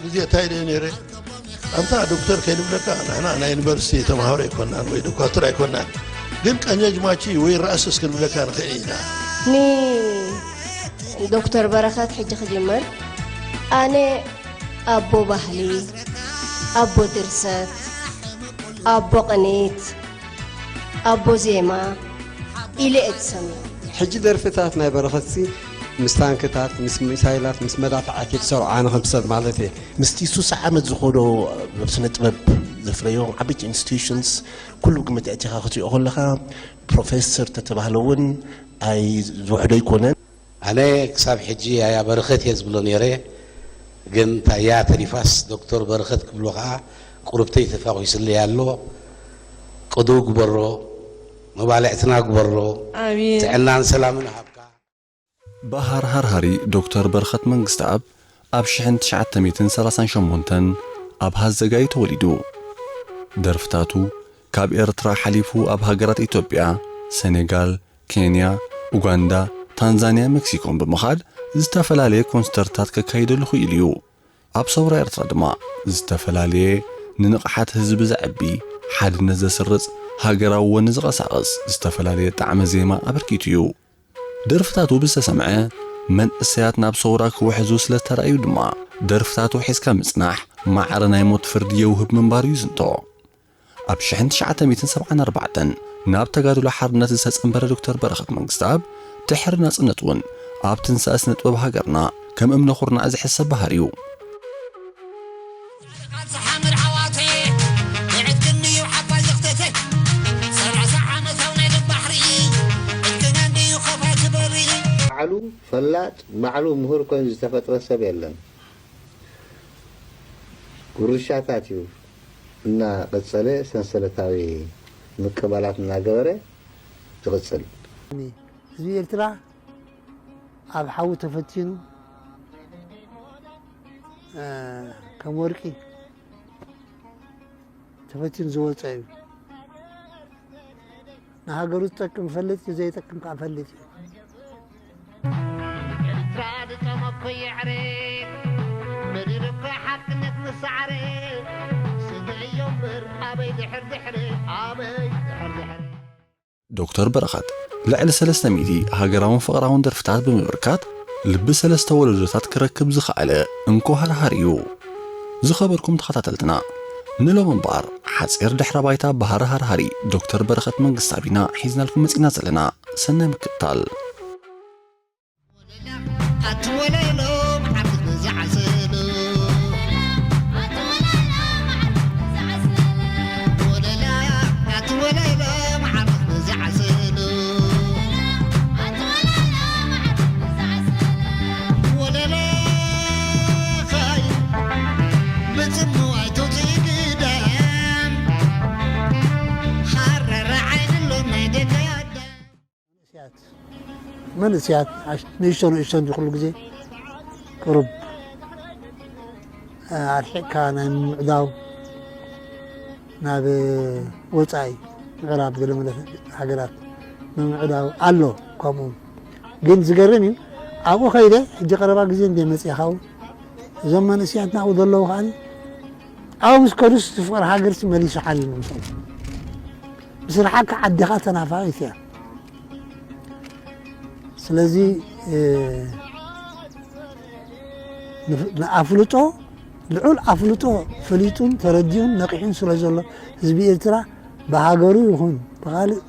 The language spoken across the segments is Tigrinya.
እዚ እንታይ ደየ ነይረ? ኣንታ ዶክተር ከይንብለካ፣ ንሕና ናይ ዩኒቨርሲቲ ተምሃሮ ኣይኮናን ወይ ዶኳትር ኣይኮናን፣ ግን ቀኛጅማቺ ወይ ራእስስ ክንብለካ ንኽእል ኢና። ንዶክተር በረኸት ሕጂ ክጅምር። ኣነ ኣቦ ባህሊ፣ ኣቦ ድርሰት፣ ኣቦ ቅኒት፣ ኣቦ ዜማ ኢለ እየ ዝሰምዮ። ሕጂ ደርፍታት ናይ በረኸትሲ ምስ ታንክታት፣ ምስ ሚሳይላት፣ ምስ መዳፍዓት እየ ዝሰርዖ፣ ኣነ ከም ሰብ ማለት እየ። ምስቲ ሱሳ ዓመት ዝኸዶ ኣብ ስነ ጥበብ ዘፍረዮም ዓበይቲ ኢንስቲትዩሽንስ ኩሉ ግምት ኣእቲኻ ክትሪኦ ከለኻ ፕሮፌሰር ተተባህለ እውን ኣይ ዝውሕዶ ኣይኮነን። ኣነ ክሳብ ሕጂ ያያ በረኸት እየ ዝብሎ ነይረ፣ ግን ታያ ተሪፋስ ዶክተር በረኸት ክብሎ ከዓ ቁርብተይ ተፋኺስለይ ኣሎ። ቅዱው ግበሮ፣ መባልዕትና ግበሮ፣ ኣሜን። ጥዕናን ሰላምን ሃብካ። በሃር ሃርሃሪ ዶክተር በረኸት መንግስተኣብ ኣብ ሽሕን ትሽዓተ ሚእትን ሰላሳን ሸሞንተን ኣብ ሃዘጋዩ ተወሊዱ። ደርፍታቱ ካብ ኤርትራ ሓሊፉ ኣብ ሃገራት ኢትዮጵያ፣ ሰኔጋል፣ ኬንያ፣ ኡጋንዳ፣ ታንዛንያ፣ ሜክሲኮን ብምኻድ ዝተፈላለየ ኮንሰርታት ከካይደሉ ክኢሉ እዩ። ኣብ ሰውራ ኤርትራ ድማ ዝተፈላለየ ንንቕሓት ህዝቢ ዘዕቢ፣ ሓድነት ዘስርጽ፣ ሃገራዊ ወኒ ዝቐሳቕስ ዝተፈላለየ ጣዕመ ዜማ ኣበርኪቱ እዩ። ደርፍታቱ ብዝተሰምዐ መንእሰያት ናብ ሰውራ ክውሕዙ ስለ ዝተራእዩ ድማ ደርፍታቱ ሒዝካ ምጽናሕ ማዕረ ናይ ሞት ፍርዲ የውህብ ምንባሩ ይዝንቶ። ኣብ ሽሕን ትሽዓተ ሚእትን ሰብዓን ኣርባዕተን ናብ ተጋድሎ ሓርነት ዝተጸንበረ ዶክተር በረኸት መንግስተኣብ ድሕሪ ናጽነት እውን ኣብ ትንሳኤ ስነ ጥበብ ሃገርና ከም እምነ ኩርናዕ ዝሕሰብ በሃር እዩ። ባዕሉ ፈላጥ ባዕሉ ምሁር ኮይኑ ዝተፈጥረ ሰብ የለን። ጉርሻታት እዩ እናቐጸለ ሰንሰለታዊ ምቅባላት እናገበረ ዝቕጽል። ህዝቢ ኤርትራ ኣብ ሓዊ ተፈቲኑ ከም ወርቂ ተፈቲኑ ዝወፀ እዩ። ንሃገሩ ዝጠቅም ይፈልጥ እዩ፣ ዘይጠቅም ከዓ ይፈልጥ እዩ። ኤርትራ ዝጠመኮ የዕሬ መዲር እኮ ሓቅነት መሳዕረ ስግዒ እዮ እምበር ኣበይ ድሕር ድሕሪ ኣበይ ድሕር ድሕሪ ዶክተር በረኸት ልዕሊ ሰለስተ ሚእቲ ሃገራውን ፍቕራውን ደርፍታት ብምብርካት ልቢ ሰለስተ ወለዶታት ክረክብ ዝኸኣለ እንኮ ሃርሃሪ እዩ። ዝኸበርኩም ተኸታተልትና ንሎም እምበኣር ሓፂር ድሕረ ባይታ ብሃር ሃርሃሪ ዶክተር በረኸት መንግስታብ ኢና ሒዝናልኩም መፂና ዘለና። ሰናይ ምክትታል። ኣቲ ወለሎ መዓርግ ብዝዓሰሎ ወለላ ኣቲ ወለሎ መዓርግ ብዝዓሰሎ ወለላ ኻይ ብጽምዋ ኣይትውጽኢ ግዳም ሓረረ ዓይኒ ኣሎ ናይ ደገ ኣዳም መንእሰያት ንእሽቶ ንእሽቶ እንዲ ኩሉ ግዜ ቅሩብ ኣርሒቕካ ናይ ምምዕዳው ናብ ወፃኢ ምዕራብ ገለመለ ሃገራት ምምዕዳው ኣሎ። ከምኡ ግን ዝገርም እዩ። ኣብኡ ከይደ ሕጂ ቀረባ ግዜ እንደ መፅእኻው እዞም መንእሰያት ናብኡ ዘለዉ ከዓ ኣብኡ ምስ ከዱስ ፍቅሪ ሃገርሲ መሊሱ ሓሊሉ ምስኦም ብስርሓካ ዓድኻ ተናፋቂት እያ። ስለዚ ንኣፍልጦ ልዑል ኣፍልጦ ፈሊጡን ተረዲኡን ነቂሑን ስለ ዘሎ ህዝቢ ኤርትራ ብሃገሩ ይኹን ብኻልእ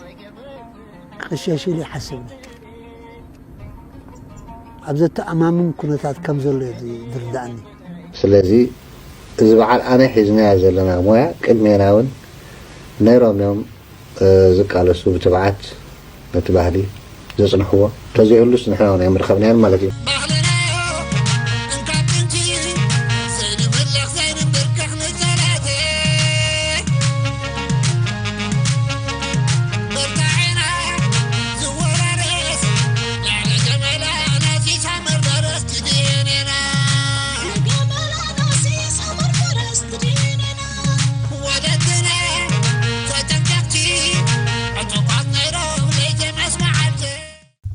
ቅሸሽ ኢሉ ይሓስብ ኣብ ዘተኣማምን ኩነታት ከም ዘሎ እዩ ዝርዳእኒ። ስለዚ እዚ በዓል ኣነ ሒዝናዮ ዘለና ሞያ ቅድሜና እውን ነይሮም እዮም ዝቃለሱ ብትብዓት ነቲ ባህሊ ዘጽንሕዎ። እንተዘይህሉስ ንሕና እውን ኣይምረኸብናዮን ማለት እዩ።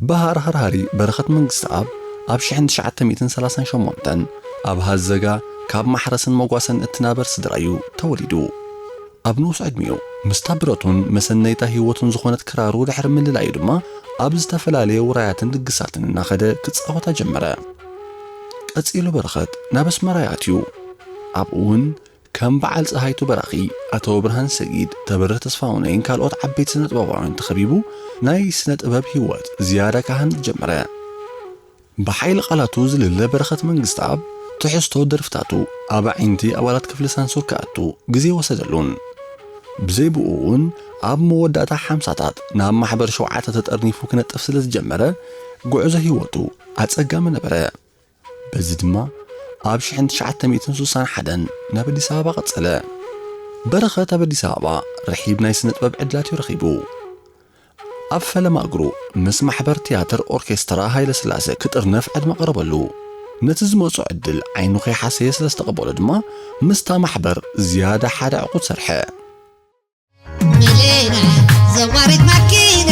በሃር ሃርሃሪ በረኸት መንግስተኣብ ኣብ ሽሕን ትሽዓተ ሚእትን ሰላሳን ሸሞንተን ኣብ ሃዘጋ ካብ ማሕረስን መጓሰን እትናበር ስድራ እዩ ተወሊዱ። ኣብ ንኡስ ዕድሚኡ ምስታ ብረቱን መሰነይታ ህይወቱን ዝኾነት ክራሩ ድሕሪ ምልላዩ ድማ ኣብ ዝተፈላለየ ውራያትን ድግሳትን እናኸደ ክጻወታ ጀመረ። ቀጺሉ በረኸት ናብ ኣስመራ ይኣትዩ። ኣብኡ እውን ከም በዓል ጸሃይቱ በራኺ፣ ኣቶ ብርሃን ሰጊድ፣ ተበርህ ተስፋሁነይን ካልኦት ዓበይቲ ስነ ጥበባውያን ተኸቢቡ ናይ ስነ ጥበብ ህይወት ዝያዳ ካህን ጀመረ። ብሓይሊ ቃላቱ ዝልለ በረኸት መንግስተኣብ ትሕዝቶ ደርፍታቱ ኣብ ኣዒንቲ ኣባላት ክፍሊ ሳንሱር ክኣቱ ግዜ ወሰደሉን። ብዘይ ብኡ እውን ኣብ መወዳእታ ሓምሳታት ናብ ማሕበር ሸውዓተ ተጠርኒፉ ክነጥፍ ስለ ዝጀመረ ጉዕዞ ህይወቱ ኣጸጋሚ ነበረ። በዚ ድማ ኣብ ሽሕን ትሽዓተ ሚእትን ስሳን ሓደን ናብ ኣዲስ ኣበባ ቀጸለ። በረኸት ኣብ ኣዲስ ኣበባ ርሒብ ናይ ስነ ጥበብ ዕድላት እዩ ረኺቡ። ኣብ ፈለማ እግሩ ምስ ማሕበር ትያትር ኦርኬስትራ ሃይለ ስላሴ ክጥርነፍ ዕድመ ቀረበሉ። ነቲ ዝመጾ ዕድል ዓይኑ ከይሓሰየ ስለ ዝተቐበሎ ድማ ምስታ ማሕበር ዝያዳ ሓደ ዕቑድ ሰርሐ። ሚሊና ዘዋሪት ማኪና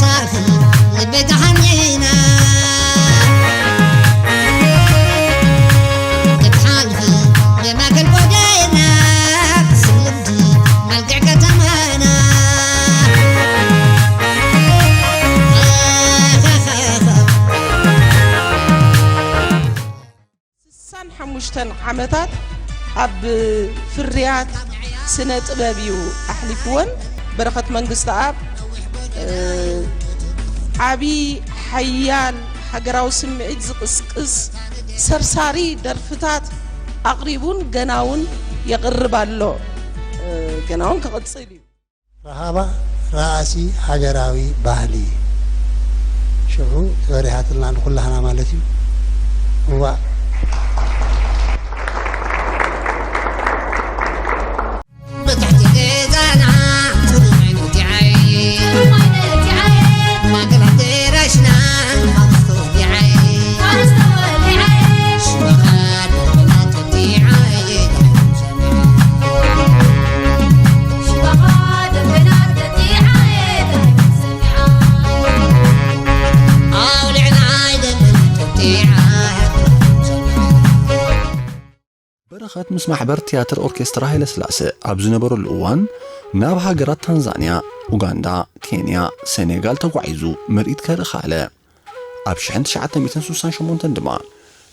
ሳኺ ልበይ ተሃኒና ክትሓልፊ ብማእከል ጎደና ስልምቲ መልክዕ ከተማና። ስሳን ሓሙሽተን ዓመታት ኣብ ፍርያት ስነ ጥበብ እዩ ኣሕሊፍወን። በረኸት መንግስተኣብ፣ እ፣ ዓቢ ሓያል ሃገራዊ ስምዒት ዝቕስቅስ ሰርሳሪ ደርፍታት ኣቕሪቡን ገና እውን የቕርብ ኣሎ። እ፣ ገና እውን ክቕጽል እዩ። ረሃባ ራእሲ ሃገራዊ ባህሊ። ሽዑ ተበሪሃትና ንኩላህና ማለት እዩ። እዋእ። ብትሕቲ ገዛና ጽሩይ ማይ ነቲ ዓየ። ጽሩይ ማይ ነቲ ዓየ። ማእከል ኣደራሽና ማክስቶ ዲዓየ። ማክስቶ ዲዓየ። ሽባኻ ደበና ተቲ ዓየ። በረኸት ምስ ማሕበር ትያትር ኦርኬስትራ ሃይለስላሰ ኣብ ዝነበረሉ እዋን ናብ ሃገራት ታንዛንያ፣ ኡጋንዳ፣ ኬንያ፣ ሴኔጋል ተጓዒዙ ምርኢት ከርኢ ከኣለ። ኣብ ሽሕን ትሽዓተ ሚእትን ስሳን ሸሞንተን ድማ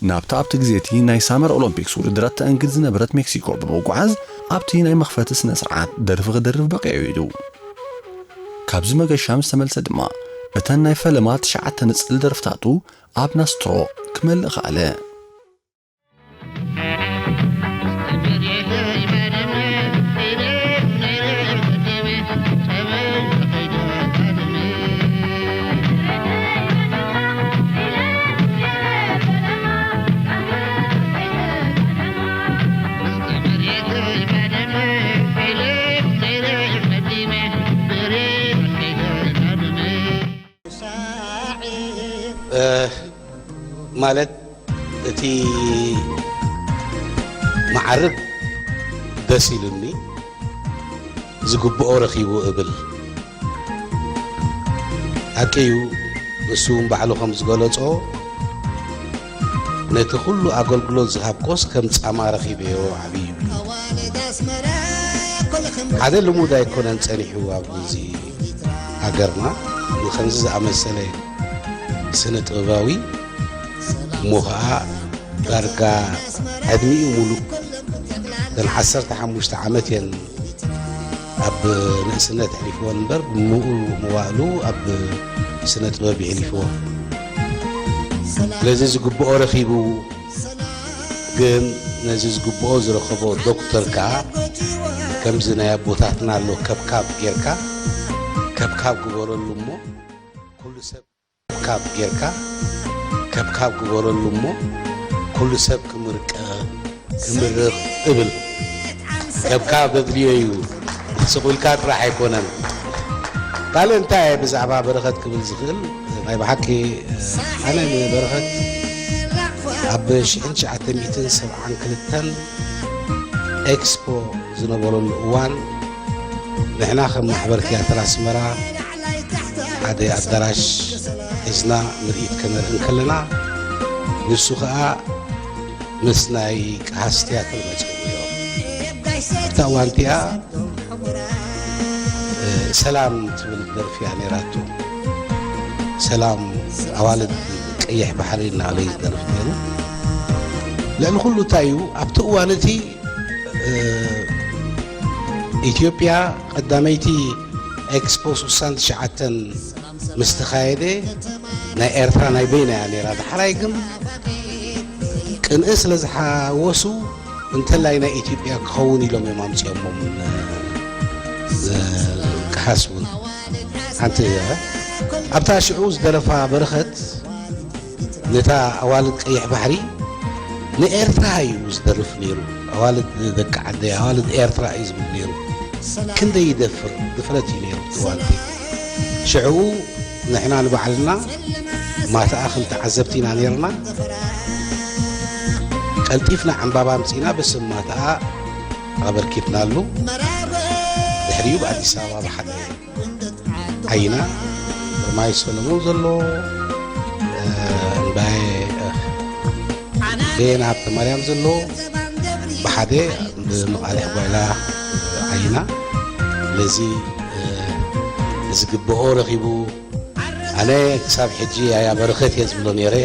ናብታ ኣብቲ ግዜ እቲ ናይ ሳመር ኦሎምፒክስ ውድድራት ተእንግድ ዝነበረት ሜክሲኮ ብምጉዓዝ ኣብቲ ናይ መኽፈቲ ስነ ስርዓት ደርፊ ክደርፍ በቒዑ ኢሉ። ካብዚ መገሻ ምስ ተመልሰ ድማ እተን ናይ ፈለማ ትሽዓተ ንጽል ደርፍታቱ ኣብ ናስትሮ ክመልእ ከኣለ። እ፣ ማለት እቲ መዓርግ ደስ ኢሉኒ፣ ዝግብኦ ረኺቡ እብል። ሓቂ እዩ፣ ንሱ እውን ባዕሉ ከም ዝገለጾ፣ ነቲ ኩሉ ኣገልግሎት ዝሃብኮስ ከም ጻማ ረኺበዮ ዓብዩ። ሓደ ልሙድ ኣይኮነን ጸኒሑ ኣብዚ ሃገርና ንኸምዚ ዝኣመሰለ ስነ ጥበባዊ እሞ ኸዓ ዳርጋ ዕድሚኡ ሙሉእ እተን ዓሰርተ ሓሙሽተ ዓመት እየን ኣብ ንእስነት ኣሕሊፍወን እምበር፣ ብምሉእ መዋእሉ ኣብ ስነ ጥበብ የሕሊፍዎ። ስለዚ ዝግብኦ ረኺቡ፣ ግን ነዚ ዝግብኦ ዝረኸቦ ዶክተር ከኣ ከምዚ ናይ ኣቦታትና ኣሎ፣ ከብካብ ጌርካ፣ ከብካብ ግበረሉ እሞ ኩሉ ሰብ ከብካብ ጌርካ፣ ከብካብ ግበረሉ እሞ ኩሉ ሰብ ክምርቀ፣ ክምርቕ እብል። ከብካብ ዘድልዮ እዩ፣ ስቕ ኢልካ ጥራሕ ኣይኮነን። ካልእ እንታይ እየ ብዛዕባ በረኸት ክብል ዝኽእል? ናይ ብሓቂ፣ ኣነ ንበረኸት ኣብ ሽሕን ትሽዓተ ሚእትን ሰብዓን ክልተን ኤክስፖ ዝነበረሉ እዋን፣ ንሕና ከም ማሕበር ትያትር ኣስመራ ሓደ ኣዳራሽ ሒዝና ምርኢት ከነርኢ እንከለና፣ ንሱ ኸኣ ምስ ናይ ቀሃስ ትያትር መጺኦም እዮም። ኣብታ እዋን እቲኣ፣ እ፣ ሰላም ትብል ደርፊ እያ ነይራቶ። ሰላም ኣዋልድ ቀይሕ ባሕሪ እናበለ እዩ ዝደርፍ ነይሩ። ልዕሊ ኩሉ እንታይ እዩ፣ ኣብቲ እዋን እቲ፣ እ፣ ኢትዮጵያ ቀዳመይቲ ኤክስፖ ስሳን ትሽዓተን ምስ ተኻየደ ናይ ኤርትራ ናይ በይና እያ ነይራ። ዳሕራይ ግን ቅንኢ ስለ ዝሓወሱ እንተላይ ናይ ኢትዮጵያ ክኸውን ኢሎም እዮም ኣምጺኦሞም። እ፣ ቀሃስ እውን ሓንቲ እያ። ኣብታ ሽዑ ዝደረፋ በረኸት ነታ ኣዋልድ ቀይሕ ባሕሪ ንኤርትራ እዩ ዝደርፍ ነይሩ። ኣዋልድ ደቂ ዓደይ፣ ኣዋልድ ኤርትራ እዩ ዝብል ነይሩ። ክንደይ ይደፍር ድፍረት እዩ ነይሩ እቲ እዋን እቲ። ሽዕኡ ንሕና ንባዕልና ማታኣ ከም ተዓዘብቲ ኢና ነይርና። ቀልጢፍና ዕምባባ ኣምጺእና በስም ማታኣ ኣበርኪትናሉ። ድሕሪኡ ብኣዲስ ኣበባ ብሓደ ዓይና፣ ግርማይ ሰሎሞን ዘሎ፣ እ፣ እምባየ፣ እ፣ ቤን ሃብተ ማርያም ዘሎ፣ ብሓደ ብመቓልሕ ጓይላ ዓይና። ስለዚ፣ እ፣ ዝግብኦ ረኺቡ። ኣነ ክሳብ ሕጂ ያያ በረኸት እየ ዝብሎ ነይረ፣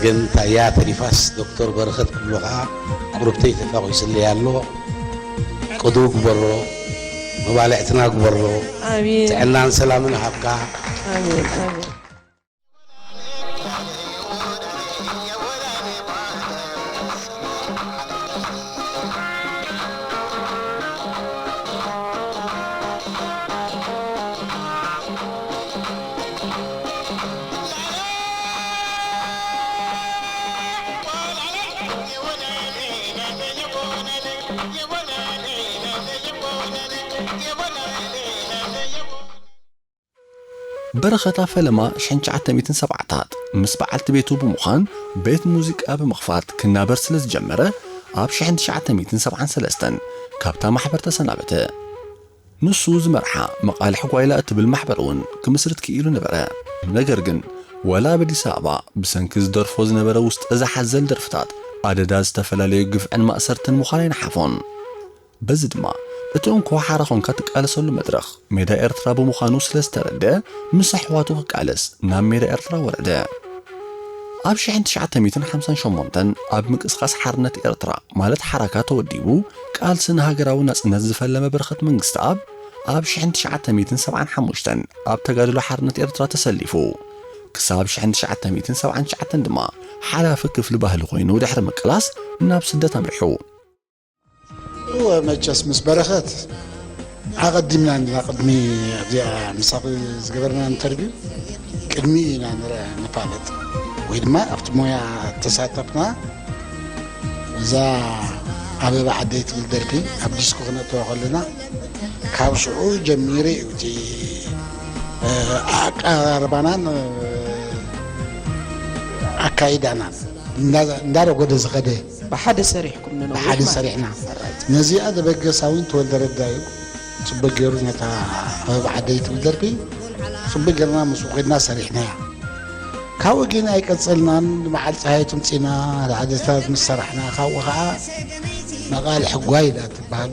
ግን ታያ ተሪፋስ ዶክተር በረኸት ክብሎ ኸዓ ቁርብተይ ተፋቒስለይ ኣሎ። ቅዱው ግበሮ፣ መባልዕትና ግበሮ። ኣሜን። ጥዕናን ሰላምን ሃብካ። ኣሜን፣ ኣሜን። በረኸት ኣብ ፈለማ ሽሕን ትሽዓተ ሚእትን ሰብዓታት ምስ በዓልቲ ቤቱ ብምዃን ቤት ሙዚቃ ብምኽፋት ክናበር ስለ ዝጀመረ፣ ኣብ ሽሕን ትሽዓተ ሚእትን ሰብዓን ሰለስተን ካብታ ማሕበር ተሰናበተ። ንሱ ዝመርሓ መቓልሕ ጓይላ እትብል ማሕበር እውን ክምስርት ክኢሉ ነበረ። ነገር ግን፣ ወላ ኣብ ኣዲስ ኣበባ ብሰንኪ ዝደርፎ ዝነበረ ውስጠ ዝሓዘል ደርፍታት ኣደዳ ዝተፈላለዩ ግፍዕን ማእሰርትን ምዃኑ ኣይነሓፎን። በዚ ድማ፣ እቲ እንኮ ሓራ ኾንካ ትቃለሰሉ መድረኽ ሜዳ ኤርትራ ብምዃኑ ስለ ዝተረድአ፣ ምስ ኣሕዋቱ ክቃለስ ናብ ሜዳ ኤርትራ ወረደ። ኣብ ሽሕን ትሽዓተ ሚእትን ሓምሳን ሸሞንተን ኣብ ምንቅስቓስ ሓርነት ኤርትራ፣ ማለት ሓራካ፣ ተወዲቡ ቃልሲ ንሃገራዊ ናጽነት ዝፈለመ በረኸት መንግስተኣብ፣ ኣብ ሽሕን ትሽዓተ ሚእትን ሰብዓን ሓሙሽተን ኣብ ተጋድሎ ሓርነት ኤርትራ ተሰሊፉ። ክሳብ ሽሕን ትሽዓተ ሚእትን ሰብዓን ትሽዓተን ድማ ሓላፊ ክፍሊ ባህሊ ኮይኑ ድሕሪ ምቅላስ ናብ ስደት ኣምሪሑ። እወ፣ መቸስ ምስ በረኸት ኣቐዲምና እንዲና፣ ቅድሚ ኣብዚኣ ምሳኺ ዝገበርና ኢንተርቪው ቅድሚ ኢና ንረ-፣ ንፋለጥ ወይ ድማ ኣብቲ ሞያ ተሳተፍና። እዛ ኣበባ ዓደይ ትብል ደርፊ ኣብ ዲስኮ ክነእተዋ ከለና፣ ካብ ሽዑ ጀሚሩ እዩ እቲ፣ እ፣ ኣቀራርባናን፣ እ፣ ኣካይዳናን እንዳ-፣ እንዳረጎደ ዝኸደ። ብሓደ ሰሪሕኩም ንነዊሕ ብሓደ ማለት ሰሪሕና። እዩ። ነዚኣ ዘበገሳ እውን ተወልደ ረዳ እዩ። ጽቡቅ ገይሩ ነታ ኣበባ ዓደይ ትብል ደርፊ ጽቡቅ ገይርና ምስኡ ኮይንና ሰሪሕናያ። ካብኡ ግን ኣይቀጸልናን። ንበዓል ጸሃይ ትምጺና፣ ሓደ ሓደ ምስ ሰራሕና፣ ካብኡ ኸዓ መቓልሕ ጓይላ ትበሃል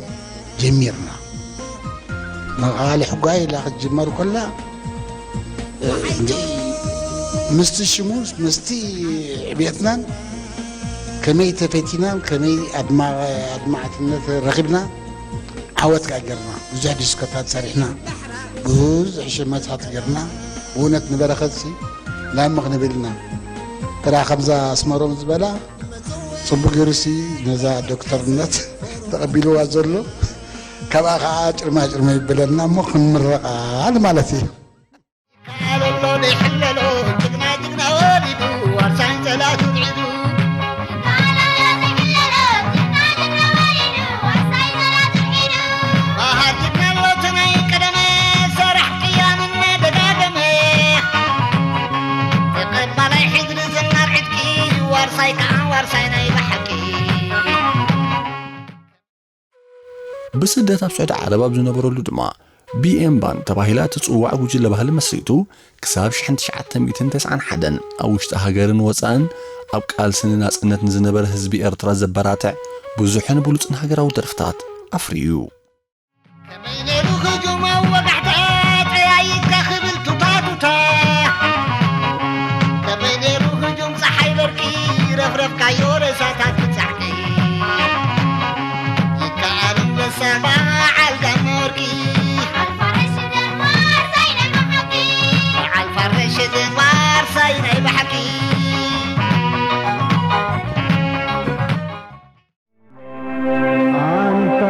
ጀሚርና። መቓልሕ ጓይላ ክትጅመር ከላ፣ እ፣ ምስቲ ሽሙ፣ ምስቲ ዕብየትናን ከመይ ተፈቲናን ከመይ ኣድማ-፣ ኣድማዕትነት ረኺብና፣ ዓወት ከኣ ጌርና። ብዙሕ ዲስኮታት ሰሪሕና፣ ብዙሕ ሽመታት ጌርና። ብእውነት ንበረኸትሲ ላም ክንብል ኢና። ተራ ከምዛ ኣስመሮም ዝበላ፣ ጽቡቅ ገይሩሲ ነዛ ዶክተርነት ተቐቢልዋ ዘሎ፣ ካብኣ ኸዓ ጭርማ ጭርማ ይበለና እሞ ክንምረቓ ማለት እዩ። ካለሎ ዘይሕለሎ ጅግና ጅግና ወሊዱ ዋርሳይ ጸላቱ ውዒዱ። በሃር ጅግና ኣሎ እቲ ናይ ቀደመ ሰራሕ ቅያም እናደጋገመ። ተቐባላይ ሕድሪ ዝናር ዕጥቂ ዋርሳይ ከዓ ዋርሳይ ናይ ብሓቂ። ብስደት ኣብ ስዑዲ ዓረብ ኣብ ዝነበረሉ ድማ፣ ቢኤም ባንድ ተባሂላ እትጽዋዕ ጉጅለ ባህሊ መስሪቱ፣ ክሳብ ሽሕን ትሽዓተ ሚእትን ተስዓን ሓደን ኣብ ውሽጢ ሃገርን ወጻእን ኣብ ቃልሲ ንናጽነት ንዝነበረ ህዝቢ ኤርትራ ዘበራትዕ ብዙሕን ብሉጽን ሃገራዊ ደርፍታት ኣፍርዩ እዩ። ከመይ ነይሩ ህጁም ኣብ ወጋሕታ ጠያይትካ ክብል ቱታ ቱታ? ከመይ ነይሩ ህጁም ጸሓይ በርቂ ረፍረፍካዮ ሬሳታት ክጻዕቂ? ይከኣል ኣንበሳ በዓል ጋመ ወርቂ። በዓል ፋረሽ ደንባር ሳይ ናይ ብሓቂ። ኣንታ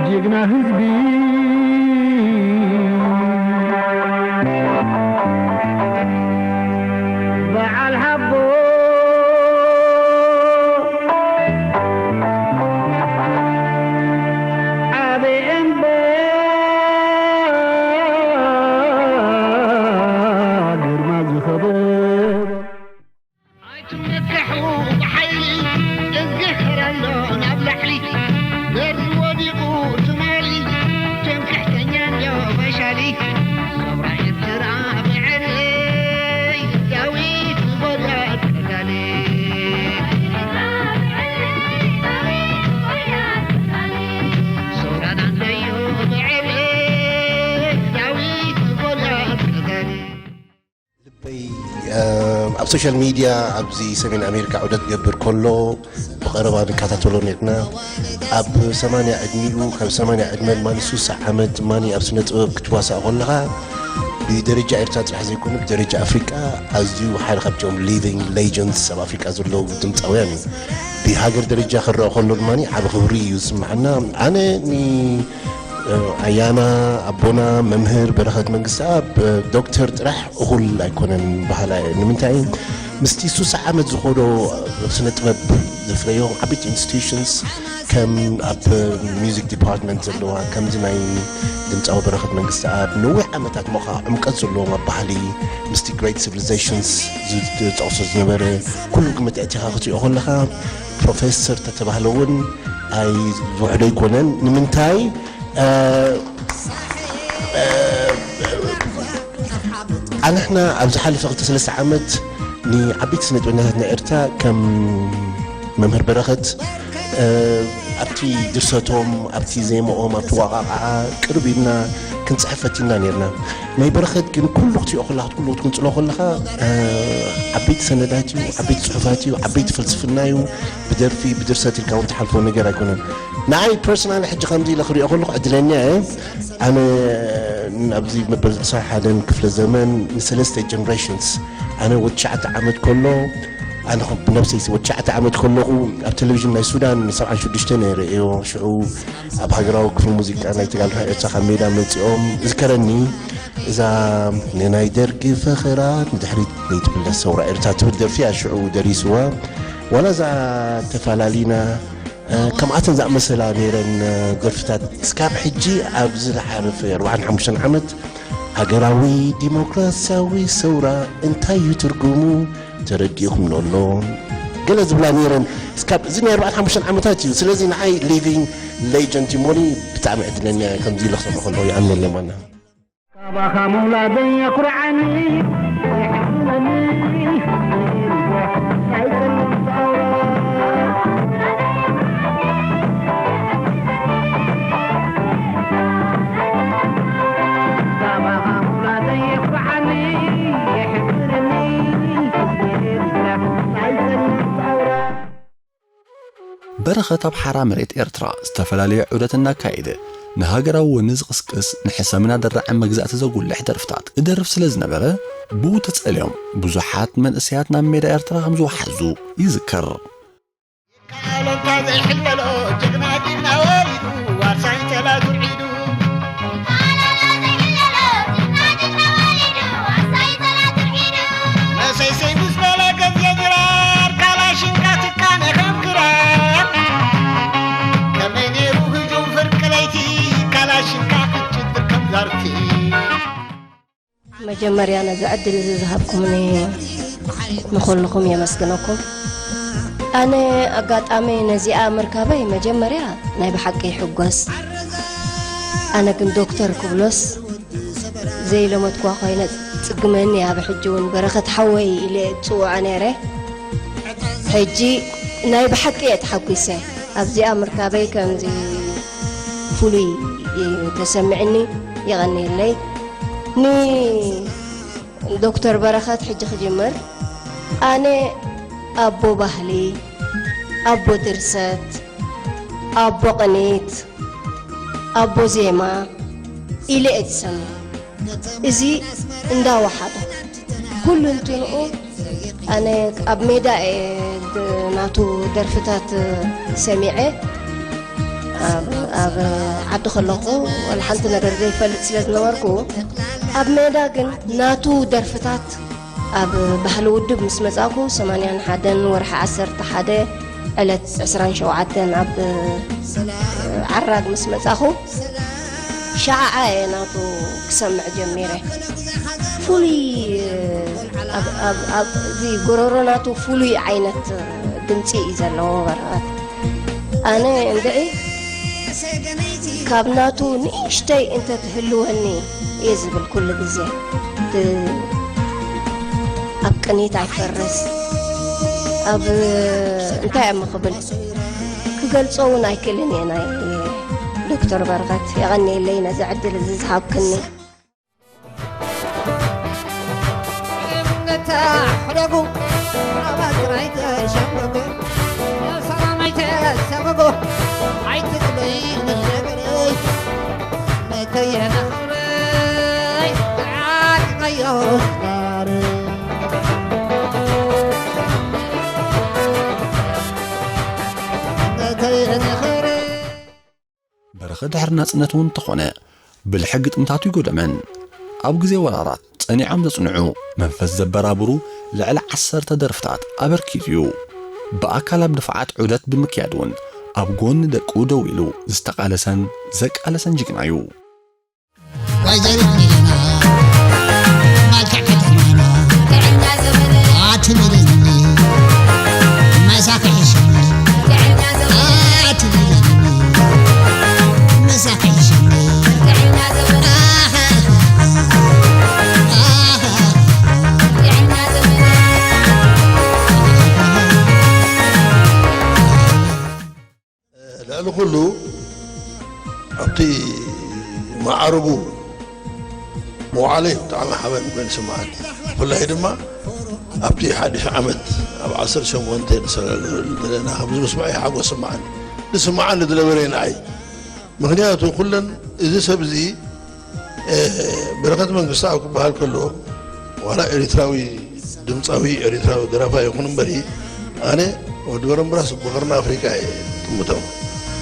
ጅግና ህዝቢ፣ በዓል ሓቦ ዓቢ እምባ፣ ግርማ ዝኸበሮ። ኣይትመከሑ ብሓይሊ፣ እዝግሄር ኣሎ ናብ ላዕሊ። በሪ ወዲቑ ትማሊ፣ ትምክሕተኛ እንዶ ፈሻሊ። ሰውራ ኤርትራ ብዕሊ፣ ዳዊት ንጎልያድ ቀታሊ። ሰውራና እንድዩ ብዕሊ፣ ዳዊት ንጎልያድ ቀታሊ። ልበይ፣ እ፣ ኣብ ሶሻል ሚድያ ኣብዚ ሰሜን ኣሜሪካ ዑደት ክገብር ከሎ ብቐረባ ንከታተሎ ነርና። ኣብ ሰማንያ ዕድሚኡ፣ ካብ ሰማንያ ዕድመ ድማ ሱሳ ዓመት ድማ ኣብ ስነ ጥበብ ክትዋሳእ ከለኻ ብደረጃ ኤርትራ ጥራሕ ዘይኮነ ብደረጃ ኣፍሪቃ ኣዝዩ ሓደ ካብቶም ሊቪንግ ሌጀንድስ ኣብ ኣፍሪቃ ዘለዉ ድምፃውያን እዩ። ብሃገር ደረጃ ክረአ ከሎ ድማ ዓቢ ክብሪ እዩ ዝስምዓና። ኣነ ን ኣያና ኣቦና መምህር በረኸት መንግስተኣብ ዶክተር ጥራሕ እኹል ኣይኮነን በሃላይ እየ። ንምንታይ? ምስቲ ሱሳ ዓመት ዝኸዶ ስነ ጥበብ ዘፍረዮም ዓበይቲ ኢንስቲትዩሽንስ ከም ኣብ ሚውዚክ ዲፓርትመንት ዘለዋ ከምዚ ናይ ድምፃዊ በረኸት መንግስተኣብ ነዊሕ ዓመታት ሞኻ ዕምቀት ዘለዎም ኣብ ባህሊ ምስቲ ግሬት ሲቪሊዜሽንስ ዝጠቕሶ ዝነበረ ኩሉ ግምት ኣእቲኻ ክትሪኦ ከለኻ ፕሮፌሰር ተተባህለ እውን ኣይ ዝውሕዶ ኣይኮነን። ንምንታይ? እ፣ እ፣ ኣንሕና ኣብ ዝሓለፈ ክልተ ሰለስተ ዓመት ንዓበይቲ ስነ ጥበበኛታት ናይ ኤርትራ ከም መምህር በረኸት፣ እ፣ ኣብቲ ድርሰቶም፣ ኣብቲ ዜማኦም፣ ኣብቲ ዋቃቃዓ ቅርብ ኢልና ክንጽሕፍ ፈቲና ነርና። ናይ በረኸት ግን ኩሉ ክትሪኦ ከለኻ፣ ኩሉ ክትግንጽሎ ከለኻ፣ እ፣ ዓበይቲ ሰነዳት እዩ፣ ዓበይቲ ጽሑፋት እዩ፣ ዓበይቲ ፍልስፍና እዩ። ብደርፊ፣ ብድርሰት ኢልካ እውን ትሓልፎ ነገር ኣይኮነን። ንዓይ ፐርሰናል ሕጂ ከምዚ ኢለ ክሪኦ ከለኹ ዕድለኛ እየ። ኣነ ኣብዚ መበል ዕስራን ሓደን ክፍለ ዘመን ንሰለስተ ጀነሬሽንስ፣ ኣነ ወዲ ትሽዓተ ዓመት ከሎ፣ ኣነ ኸ ብነብሰይ ወዲ ትሽዓተ ዓመት ከለኹ ኣብ ቴሌቪዥን ናይ ሱዳን ሰብዓን ሽዱሽተ ነይረ እዮ። ሽዑ ኣብ ሃገራዊ ክፍሊ ሙዚቃ ናይ ተጋድሎ ኤርትራ ካብ ሜዳ መጺኦም እዝከረኒ። እዛ ንናይ ደርጊ ፈኸራ ንድሕሪት ዘይትምለስ ሰውራ ኤርትራ ትብል ደርፊ እያ ሽዑ ደሪስዋ። ዋላ እዛ ተፈላሊና፣ እ፣ ከምኣተን ዝኣመሰላ ነይረን፣ እ፣ ደርፍታት። እስካብ ሕጂ ኣብዚ ዝሓለፈ ኣርባዓን ሓሙሽተን ዓመት ሃገራዊ ዲሞክራሲያዊ ሰውራ እንታይ እዩ ትርጉሙ ተረዲእኹም ኣሎ። ገለ ዝብላ ነይረን። እስካብ እዚ ናይ ኣርባዓን ሓሙሽተን ዓመታት እዩ። ስለዚ ንዓይ ሊቪንግ ሌጀንድ እዩ። ሞኒ ብጣዕሚ ዕድለኛ እየ። ከምዚ ኢለ ክሰምዖ ከለኹ ይኣምነሎም ኣና። ካባኻ ምውላደይ የኩርዓኒ፣ የሕፍረኒ፣ ኣይጸልም ጻውራ። ካባኻ ምውላደይ የኩርዓኒ፣ የሕፍረኒ፣ ኣይጸልም ጻውራ። በረኸት ኣብ ሓራ መሬት ኤርትራ ዝተፈላለየ ዑደት እናካየደ ንሃገራዊ ወኒ ዝቕስቅስ፣ ንሕሰም እናደረዐ መግዛእቲ ዘጉልሕ ደርፍታት እደርፍ ስለ ዝነበረ፣ ብኡ ተጸልዮም ብዙሓት መንእሰያት ናብ ሜዳ ኤርትራ ከም ዝወሓዙ ይዝከር። ይከኣሎ እካ ዘይሕለሎ ጅግና ጅግና ወሊዱ ዋርሳይ ጸላቱ ዒዱ። መሰይሰይ ምስ በለ ገዜ ድራር ካላሽንካ ትቃነ ከም ክራር። ከመይ ነይሩ ህጁም ፍርቂ ለይቲ ካላሽንካ ክትጭድር ከም ዛርቲ። መጀመርያ ነዚ ዕድል እዚ ዝሃብኩምኒ ንኹልኹም የመስግነኩም። ኣነ ኣጋጣሚ ነዚኣ ምርካበይ መጀመርያ ናይ ብሓቂ ይሕጎስ። ኣነ ግን ዶክተር ክብሎስ ዘይለመድኳ ኮይነ ጽግመኒ ኣብ ሕጂ እውን በረኸት ሓወይ ኢለ እጽውዖ ነይረ። ሕጂ ናይ ብሓቂ እየ ተሓጒሰ ኣብዚኣ ምርካበይ። ከምዚ ፍሉይ እዩ ተሰሚዕኒ። የቐንየለይ። ንዶክተር በረኸት ሕጂ ክጅምር፣ ኣነ ኣቦ ባህሊ፣ ኣቦ ድርሰት፣ ኣቦ ቅኒት፣ ኣቦ ዜማ ኢለ እየ ዝሰምዮ። እዚ እንዳወሓዶ ኩሉ እንትንኡ ኣነ ኣብ ሜዳ እየ ድ-፣ ናቱ ደርፍታት ሰሚዐ። ኣብ፣ ኣብ ዓዲ ከለኹ ዋላ ሓንቲ ነገር ዘይፈልጥ ስለ ዝነበርኩ፣ ኣብ ሜዳ ግን ናቱ ደርፍታት ኣብ ባህሊ ውድብ ምስ መጻእኩ፣ ሰማንያን ሓደን ወርሒ ዓሰርተ ሓደ ዕለት ዕስራን ሸውዓተን ኣብ ዓራግ ምስ መጻኹ፣ ሸዓዓ እየ ናቱ ክሰምዕ ጀሚረ። ፍሉይ፣ ኣብ፣ ኣብ፣ ኣብ፣ እዚ ጎረሮ ናቱ ፍሉይ ዓይነት ድምጺ እዩ ዘለዎ በረኸት። ኣነ እንድዒ ካብ ናቱ ንእሽተይ እንተ ትህልወኒ እየ ዝብል ኩሉ ግዜ። ብ-፣ ኣብ ቅኒት ኣይፈርስ፣ ኣብ እንታይ እሞ ክብል ክገልጾ እውን ኣይክእልን እየ ናይ ዶክተር በረኸት። የቐንየለይ ነዚ ዕድል እዚ ዝሃብክኒ። ተሓደጉ፣ ኣብ ኣጥራይ ተሸመጉ፣ ኣብ ሰላም ኣይተሰመጉ፣ ኣይትግበይ ንነገረይ፣ ነተየናኽረይ፣ ዓጥቃዮ ዝባረይ። ነተየናኽረይ። በረኸት ድሕሪ ናጽነት እውን እንተኾነ ብልሒ ግጥምታቱ ይጎደመን። ኣብ ግዜ ወራራት ጸኒዖም ዘጽንዑ መንፈስ ዘበራብሩ ልዕሊ ዓሰርተ ደርፍታት ኣበርኪቱ እዩ። ብኣካል ኣብ ድፋዓት ዑደት ብምክያድ እውን ኣብ ጎኒ ደቁ ደው ኢሉ ዝተቓለሰን ዘቃለሰን ጅግና እዩ። ወይዘሪት ሚለና መልክዕ ከተማና ኣትብልኒ መሳኺ ሕሽኒ ኣትብልኒ መሳኺ ሕሽኒ ልዕሊ ኩሉ ኣብቲ መዓርጉ ምውዓለይ ብጣዕሚ ሓበን ኮይኑ ይስምዓኒ። ብፍላይ ድማ ኣብቲ ሓድሽ ዓመት ኣብ ዓሰርተ ሸሞንተ ንሰለና ከምዚ ምስምዐይ ሓጎስ ይስምዓኒ። ዝስምዓኒ ዝነበረ ንዓይ ምኽንያቱ ኩለን እዚ ሰብ እዚ በረኸት መንግስተኣብ ክበሃል ከሎ ዋላ ኤሪትራዊ ድምጻዊ ኤሪትራዊ ደራፋይ ይኹን እምበሪ ኣነ ወዲ በረምብራስ ብቐርኒ ኣፍሪቃ እየ ጥምቶም።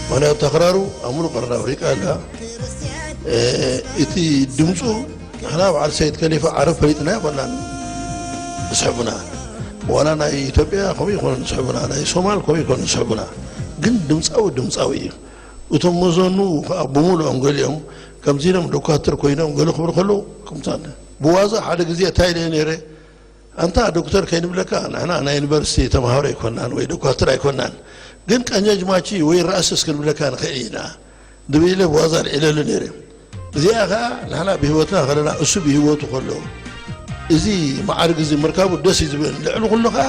ምኽንያቱ ተኽራሩ ኣብ ሙሉእ ቀርኒ ኣፍሪቃ ኣላ። እቲ ድምጹ ንሕና በዓል ሰይድ ከሊፋ ዓረብ ፈሊጥና ኣይኮናን ዝስሕቡና። ዋላ ናይ ኢትዮጵያ ከምኡ ይኮኑ ዝስሕቡና፣ ናይ ሶማል ከምኡ ይኮኑ ዝስሕቡና። ግን ድምጻዊ ድምጻዊ እዩ። እቶም መዘኑ ከዓ ብምሉኦም ገሊኦም ከምዚ ኢሎም ዶኳትር ኮይኖም ገለ ክብሉ ከለዉ ከምታ ብዋዛ ሓደ ግዜ እንታይ ኢለ ነይረ ኣንታ ዶክተር ከይንብለካ ንሕና ናይ ዩኒቨርሲቲ ተምሃሮ ኣይኮናን ወይ ዶኳትር ኣይኮናን ግን ቀኛጅማቺ ወይ ራእስስ ክንብለካ ንኽእል ኢና ድብል ኢለ ብዋዛ ኣልዒለሉ ነይረ። እዚኣ ከዓ ንሕና ብህይወትና ከለና እሱ ብህይወቱ ከሎ እዚ መዓርግ እዚ ምርካቡ ደስ እዩ ዝብል። ልዕሊ ኩሉ ከዓ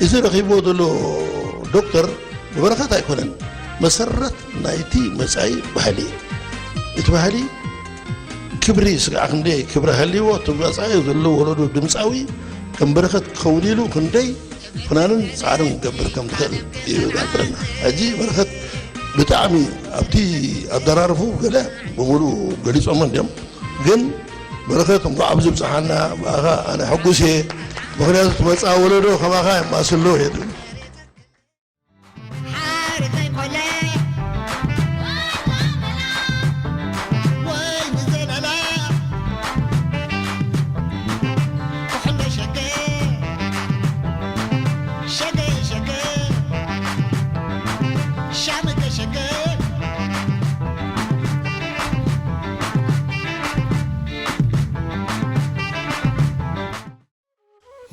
እዚ ረኺብዎ ዘሎ ዶክተር ንበረኸት ኣይኮነን፣ መሰረት ናይቲ መጻኢ ባህሊ እዩ። እቲ ባህሊ ክብሪ ስጋዕ ክንደይ ክብሪ ሃልይዎ እቲ መጻኢ ዘሎ ወለዶ ድምፃዊ ከም በረኸት ክኸውን ኢሉ ክንደይ ፍናንን ፃዕርን ክገብር ከም ዝኽእል እዩ ዝሕብረና። ሕጂ በረኸት ብጣዕሚ ኣብቲ ኣደራርፉ ገለ ብምሉእ ገሊፆሞ እንዲዮም፣ ግን በረኸት እንኳዕ ኣብዚ ብፅሓና ብኣኻ ኣነ ሕጉስ እየ። ምክንያቱ እቲ መፃ ወለዶ ከማኻ የማስሎ እየ ዝብል።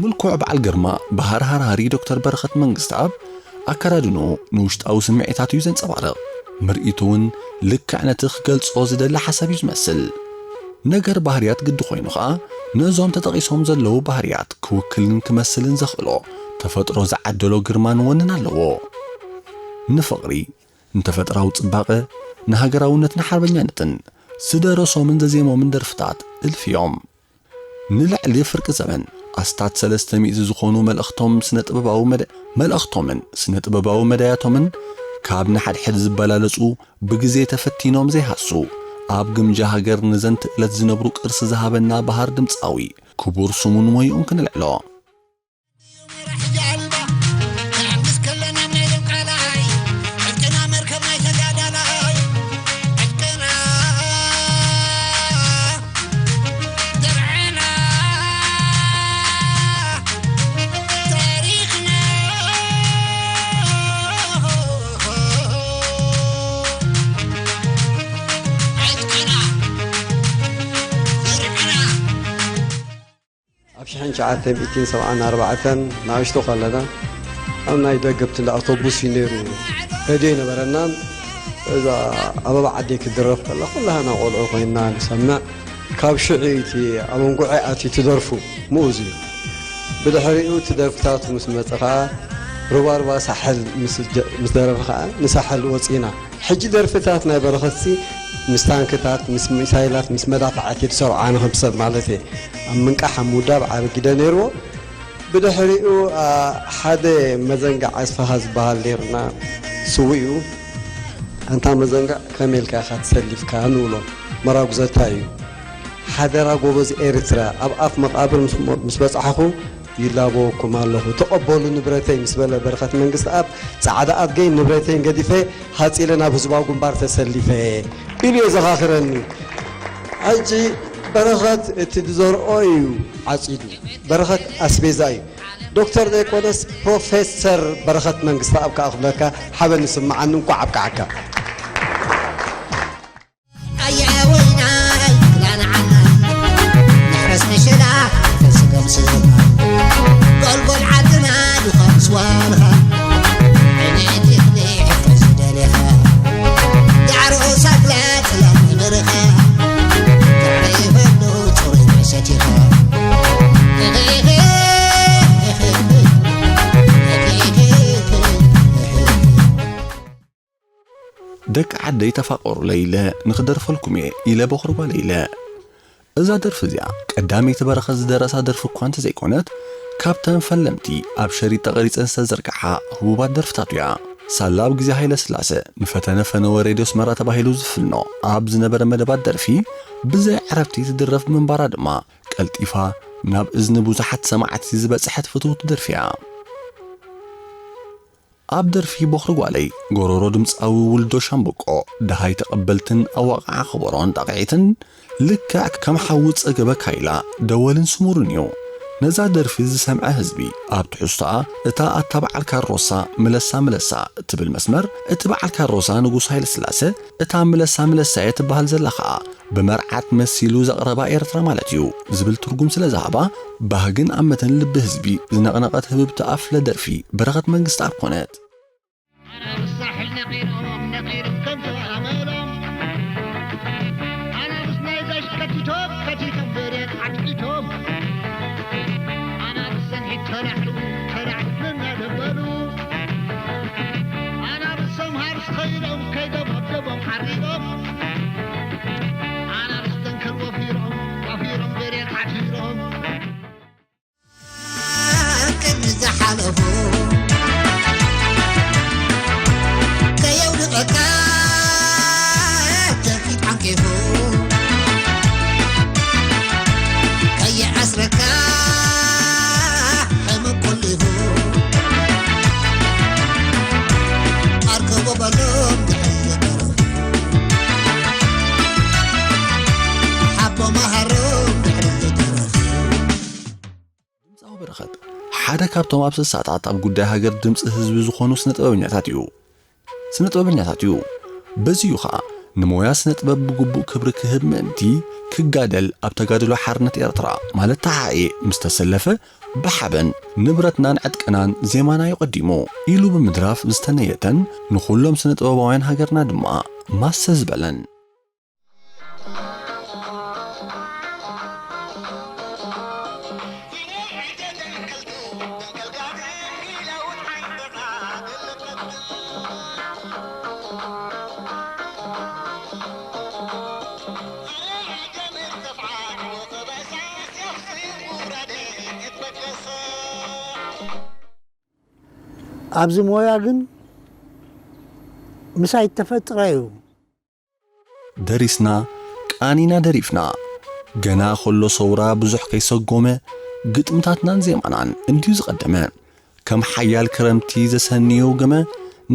ምልኩዕ በዓል ግርማ ብሃርሃርሃሪ ዶክተር በረኸት መንግስተኣብ ኣከዳድንኡ ንውሽጣዊ ስምዒታት እዩ ዘንጸባርቕ። ምርኢቱ እውን ልክዕ ነቲ ክገልጾ ዝደሊ ሓሳብ እዩ ዝመስል። ነገር ባህርያት ግዲ ኮይኑ ኸኣ ነዞም ተጠቒሶም ዘለዉ ባህርያት ክውክልን ክመስልን ዘኽእሎ ተፈጥሮ ዝዓደሎ ግርማን ወንን ኣለዎ። ንፍቕሪ፣ ንተፈጥራዊ ጽባቐ፣ ንሃገራውነትን ሓርበኛነትን ዝደረሶምን ዘዜሞምን ደርፍታት እልፊ እዮም። ንልዕሊ ፍርቂ ዘመን ኣስታት ሰለስተ ሚእቲ ዝኾኑ መልእኽቶም ስነ ጥበባዊ መደ-፣ መልእኽቶምን ስነ ጥበባዊ መዳያቶምን ካብ ንሓድሕድ ዝበላለጹ፣ ብግዜ ተፈቲኖም ዘይሃሱ፣ ኣብ ግምጃ ሃገር ንዘንት ዕለት ዝነብሩ ቅርሲ ዝሃበና በሃር ድምጻዊ ክቡር ስሙን ሞይኡን ክንልዕሎ። ኣብ ሽሕን ትሽዓተ ሚእትን ሰብዓን ኣርባዕተን ንኣሽቱ ከለና ኣብ ናይ ደገ ብትንዳ ኣውቶቡስ እዩ ነይሩ። ሬድዮ ኣይነበረናን። እዛ ኣበባ ዓደይ ክትድረፍ ከላ ኩላህና ቆልዑ ኮይንና ንሰምዕ። ካብ ሽዑ እቲ ኣብ እንጉዐ ኣትዩ ትደርፉ ምኡዝ እዩ። ብድሕሪኡ እቲ ደርፍታቱ ምስ መጸ ኸኣ ሩባሩባ ሳሕል ምስ ጀ-፣ ምስ ደረፈ ኸኣ ንሳሕል ወጺና። ሕጂ ደርፍታት ናይ በረኸትሲ ምስ ታንክታት፣ ምስ ሚሳይላት፣ ምስ መዳፍዓት እዩ ዝሰርዖ፣ ኣነ ከም ሰብ ማለት እየ። ኣብ ምንቃሕ፣ ኣብ ምውዳብ ዓቢ ግደ ነይርዎ። ብድሕሪኡ፣ ኣ፣ ሓደ መዘንጋዕ ኣስፋሃ ዝበሃል ነይርና፣ ስዉእ እዩ። ኣንታ መዘንጋዕ፣ ከመይ ኢልካ ኢኻ ተሰሊፍካ ንብሎ፣ መራጉዘታ እዩ። ሓደራ ጎበዝ ኤርትራ፣ ኣብ ኣፍ መቓብር ምስ፣ ምስ በጻሕኹ፣ ይላበወኩም ኣለኹ፣ ተቐበሉ ንብረተይ ምስ በለ በረኸት መንግስትኣብ፣ ጻዕዳ ኣድገይ ንብረተይን ገዲፈ ሃጺለ ናብ ህዝባዊ ግንባር ተሰሊፈ ኢሉ የዘኻኽረኒ። ሕጂ በረኸት እቲ ዝዘርኦ እዩ ዓጺዱ። በረኸት ኣስቤዛ እዩ። ዶክተር ዘይኮነስ ፕሮፌሰር በረኸት መንግስትኣብ ከኣ ክብለካ ሓበን ይስምዓኒ። እንቋዕ ኣብቅዓካ። ኣየ ወይናይ ክላንዓና፣ ንሕረስ ንሸላ ተስገምስና፣ ጎልጎል ዓድና ድኾን ስዋንኻ፣ ዕንዕቲ እኽሊ ሕፍር ዝደሊኻ፣ ዳዕሮ ሳግላ ጽላል ንበረኻ፣ ዳዕሮ ይበሉ ጽሩይ መሸቲኻ። ደቂ ዓደይ ተፋቐሩለይ ኢለ ንኽደርፈልኩም እየ ኢለ በኹሪ ጓለይ ኢለ። እዛ ደርፊ እዚኣ ቀዳመይቲ በረኸት ዝደረሳ ደርፊ እኳ እንተዘይኮነት፣ ካብተን ፈለምቲ ኣብ ሸሪጥ ተቐሪጸን ዝተዘርግሓ ህቡባት ደርፍታቱ እያ። ሳላ ኣብ ግዜ ሃይለ ስላሰ ንፈተነ ፈነወ ሬድዮ ኣስመራ ተባሂሉ ዝፍኖ ኣብ ዝነበረ መደባት ደርፊ ብዘይ ዕረፍቲ ትድረፍ ብምንባራ ድማ፣ ቀልጢፋ ናብ እዝኒ ብዙሓት ሰማዕቲ ዝበጽሐት ፍትውቲ ደርፊ እያ። ኣብ ደርፊ ቦኽሪ ጓለይ፣ ጎሮሮ ድምጻዊ ውልዶ ሻምብቆ፣ ደሃይ ተቐበልትን ኣወቓቕዓ ከበሮን ጣቕዒትን፣ ልክዕ ከም ሓዊ ጸገበ ካይላ፣ ደወልን ስሙርን እዩ። ነዛ ደርፊ ዝሰምዐ ህዝቢ፣ ኣብ ትሕዝቶኣ፣ እታ ኣታ በዓል ካሮሳ፣ ምለሳ ምለሳ እትብል መስመር፣ እቲ በዓል ካሮሳ ንጉስ ሃይለስላሰ፣ እታ ምለሳ ምለሳ እየ ትበሃል ዘላ ኸኣ፣ ብመርዓት መሲሉ ዘቕረባ ኤርትራ ማለት እዩ ዝብል ትርጉም ስለ ዝሃባ፣ ባህግን ኣመትን ልቢ ህዝቢ ዝነቕነቐት ህብብቲ ኣፍለ ደርፊ በረኸት መንግስትኣብ ኮነት። ኣናብስ ሳሕል ነቒሎም፣ ነቒሎም ከም ኣመሎም። ኣናብስ ናይ ዛሽ ከቲቶም፣ ከቲቶም ብረት ዓትዒቶም። ኣናብስ ሰንሒት ተላዕሉ፣ ተላዕሉ እናደበሉ። ኣናብስ ሰምሃር ኸይዶም፣ ከይዶም ኣብ ደቦም ዓሪዶም። ኣናብስ ደንከል ወፊሮም፣ ወፊሮም ብረት ዓቲሮም። ቅድሚ ዝሓለፉ ከየውድቐካ ጀርፊት ዓንቂፉ፣ ከየኣስረካ ሕመም ቆሊፉ፣ ኣርከቦ በሎም ድሕሪ ዝተረፉ፣ ሓቦ መሃሮም ድሕሪ ዝተረፉ። ድምጻዊ በረኸት ሓደ ካብቶም ኣብ ስሳታት ኣብ ጉዳይ ሃገር ድምጺ ህዝቢ ዝኾኑ ስነ ጥበበኛታት እዩ። ስነ ጥበበኛታት እዩ። በዚ እዩ ኸኣ ንሞያ ስነ ጥበብ ብግቡእ ክብሪ ክህብ ምእንቲ ክጋደል ኣብ ተጋድሎ ሓርነት ኤርትራ ማለት ተሓኤ ምስ ተሰለፈ ብሓበን ንብረትናን ዕጥቅናን ዜማና እዩ ቀዲሙ ኢሉ ብምድራፍ ዝተነየተን ንኹሎም ስነ ጥበባውያን ሃገርና ድማ ማሰ ዝበለን። ኣብዚ ሞያ ግን ምሳይ ተፈጥረ እዩ። ደሪስና ቃኒና ደሪፍና ገና ከሎ ሰውራ ብዙሕ ከይሰጎመ ግጥምታትናን ዜማናን እንድዩ ዝቐደመ ከም ሓያል ክረምቲ ዘሰንዮ ገመ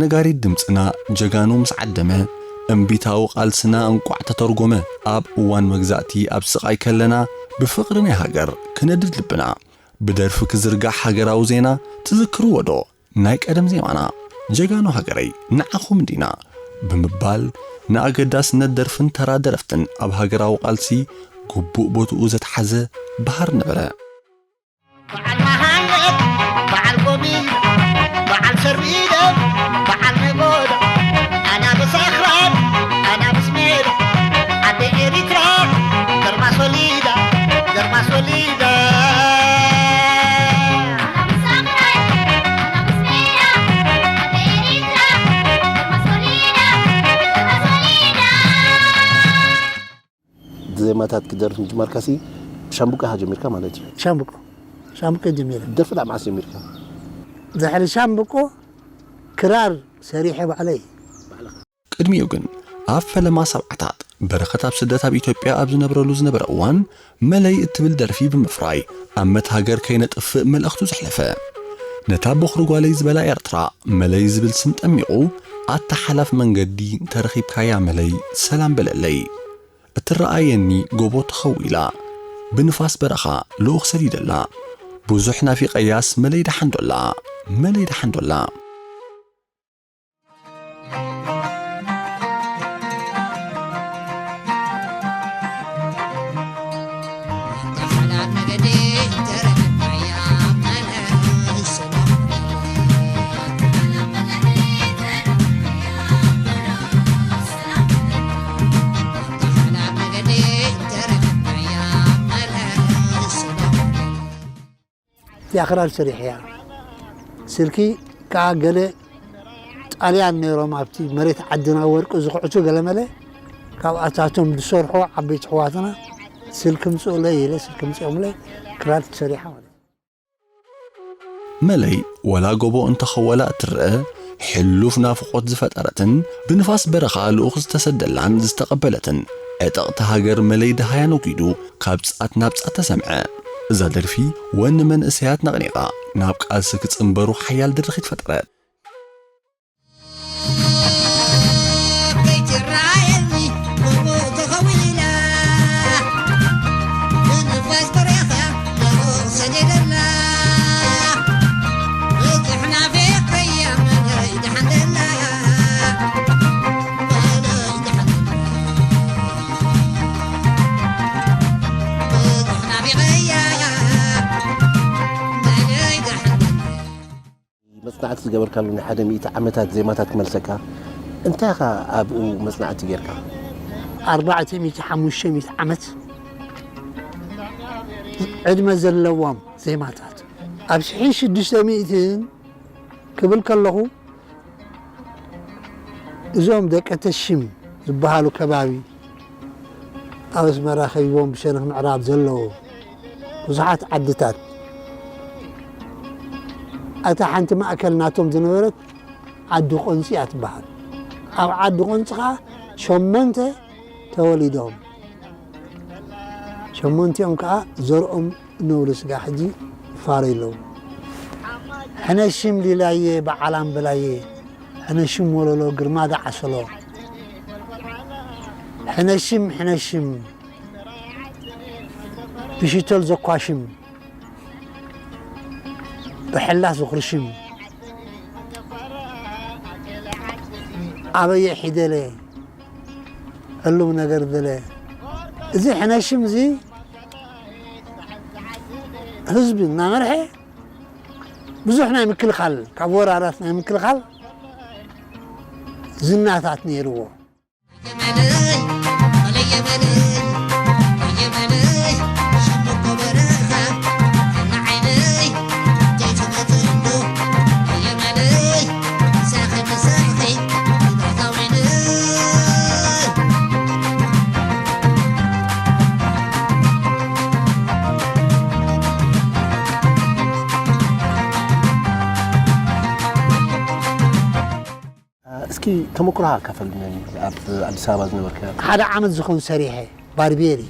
ነጋሪት ድምፅና ጀጋኑ ምስ ዓደመ እምቢታዊ ቃልስና እንቋዕ ተተርጎመ ኣብ እዋን መግዛእቲ ኣብ ስቓይ ከለና ብፍቕሪ ናይ ሃገር ክነድድ ልብና ብደርፊ ክዝርጋሕ ሃገራዊ ዜና ትዝክርዎ ዶ ናይ ቀደም ዜማና ጀጋኑ ሃገረይ ንዓኹም እንዲና ብምባል ንኣገዳስነት ደርፍን ተራ ደረፍትን ኣብ ሃገራዊ ቃልሲ ግቡእ ቦትኡ ዘትሓዘ በሃር ነበረ። በዓል መሃንገድ፣ በዓል ጎሚል፣ በዓል ሰርቢደ፣ በዓል ነጎዳ፣ ኣናብስ ኣኽራን፣ ኣናብስ ሜዳ፣ ዓዲ ኤሪትራ፣ ገርማስ ወሊዳ፣ ገርማስ ወሊዳ። ዜማታት ክደርፍ ምጅማርካሲ ብሻምቡቆ ኢኻ ጀሚርካ ማለት እዩ። ሻምብቆ ሻምብቆ ጀሚረ። ደርፊ ዳኣ መዓስ ጀሚርካ? ድሕሪ ሻምብቆ ክራር ሰሪሐ ባዕለይ። ቅድሚኡ ግን ኣብ ፈለማ ሰብዓታት በረኸት ኣብ ስደት ኣብ ኢትዮጵያ ኣብ ዝነብረሉ ዝነበረ እዋን መለይ እትብል ደርፊ ብምፍራይ ኣብ መትሃገር ከይነጥፍእ መልእኽቱ ዘሕለፈ ነታ ቦኽሪ ጓለይ ዝበላ ኤርትራ መለይ ዝብል ስም ጠሚቑ ኣታ ሓላፍ መንገዲ እንተረኺብካያ መለይ ሰላም በለለይ እትረኣየኒ ጎቦ ተኸዊላ ብንፋስ በረኻ ልኡኽ ሰዲደላ ብዙሕ ናፊቐያስ መለይ ደሓንዶላ መለይ ደሓንዶላ እቲኣ ክራር ሰሪሐያ። ስልኪ ከዓ ገለ ጣልያን ነይሮም ኣብቲ መሬት ዓድና ወርቂ ዝኹዕቱ ገለመለ ካብኣታቶም ዝሰርሑ ዓበይቲ ኣሕዋትና ስልኪ ምፅኡለይ ኢለ ስልኪ ምፅኦምለይ ክራር ተሰሪሓ ማለት እዩ። መለይ ወላ ጎቦ እንተኸወላ እትረአ ሕሉፍ ናፍቖት ዝፈጠረትን ብንፋስ በረኻ ልኡኽ ዝተሰደላን ዝተቐበለትን ዕጥቕቲ ሃገር መለይ ደሃያ ነጒዱ ካብ ጻት ናብ ጻት ተሰምዐ። እዛ ደርፊ ወኒ መንእሰያት ነቕኒቓ ናብ ቃልሲ ክጽንበሩ ሓያል ድርኺት ፈጠረት። መጽናዕቲ ዝገበርካሉ ናይ ሓደ ሚእቲ ዓመታት ዜማታት ክመልሰካ እንታይ ኢኻ ኣብኡ መጽናዕቲ ጌርካ? ኣርባዕተ ሚእቲ ሓሙሽተ ሚእቲ ዓመት ዕድመ ዘለዎም ዜማታት ኣብ ሽሕን ሽዱሽተ ሚእትን ክብል ከለኹ እዞም ደቂ ተሽም ዝበሃሉ ከባቢ ኣብ ኣስመራ ከቢቦም ብሸነኽ ምዕራብ ዘለዉ ብዙሓት ዓድታት፣ እታ ሓንቲ ማእከል ናቶም ዝነበረት ዓዲ ቆንጺ እያ ትበሃል። ኣብ ዓዲ ቆንጺ ኸኣ ሸሞንተ ተወሊዶም። ሸሞንቲኦም ከኣ ዘርኦም እነብሉ ስጋ ሕጂ ይፋረዩ ኣለዉ። ሕነሽም ሊላየ በዓል ኣምበላየ ሕነሽም ወለሎ ግርማ ደዓሰሎ ሕነሽም ሕነሽም ብሽቶል ዘኳሽም ብሕላስ ዝኹርሽም ኣበየ ሒደለ ህሉው ነገር ደለ እዚ ሕነሽም እዚ ህዝቢ እናመርሐ ብዙሕ ናይ ምክልኻል ካብ ወራራት ናይ ምክልኻል ዝናታት ነይርዎ። እስኪ ተመኩሮኻ ኣካፈልኒ። ኣብ ኣዲስ ኣበባ ዝነበርካዮ? ሓደ ዓመት ዝኸውን ሰሪሐ ባርቤሪ።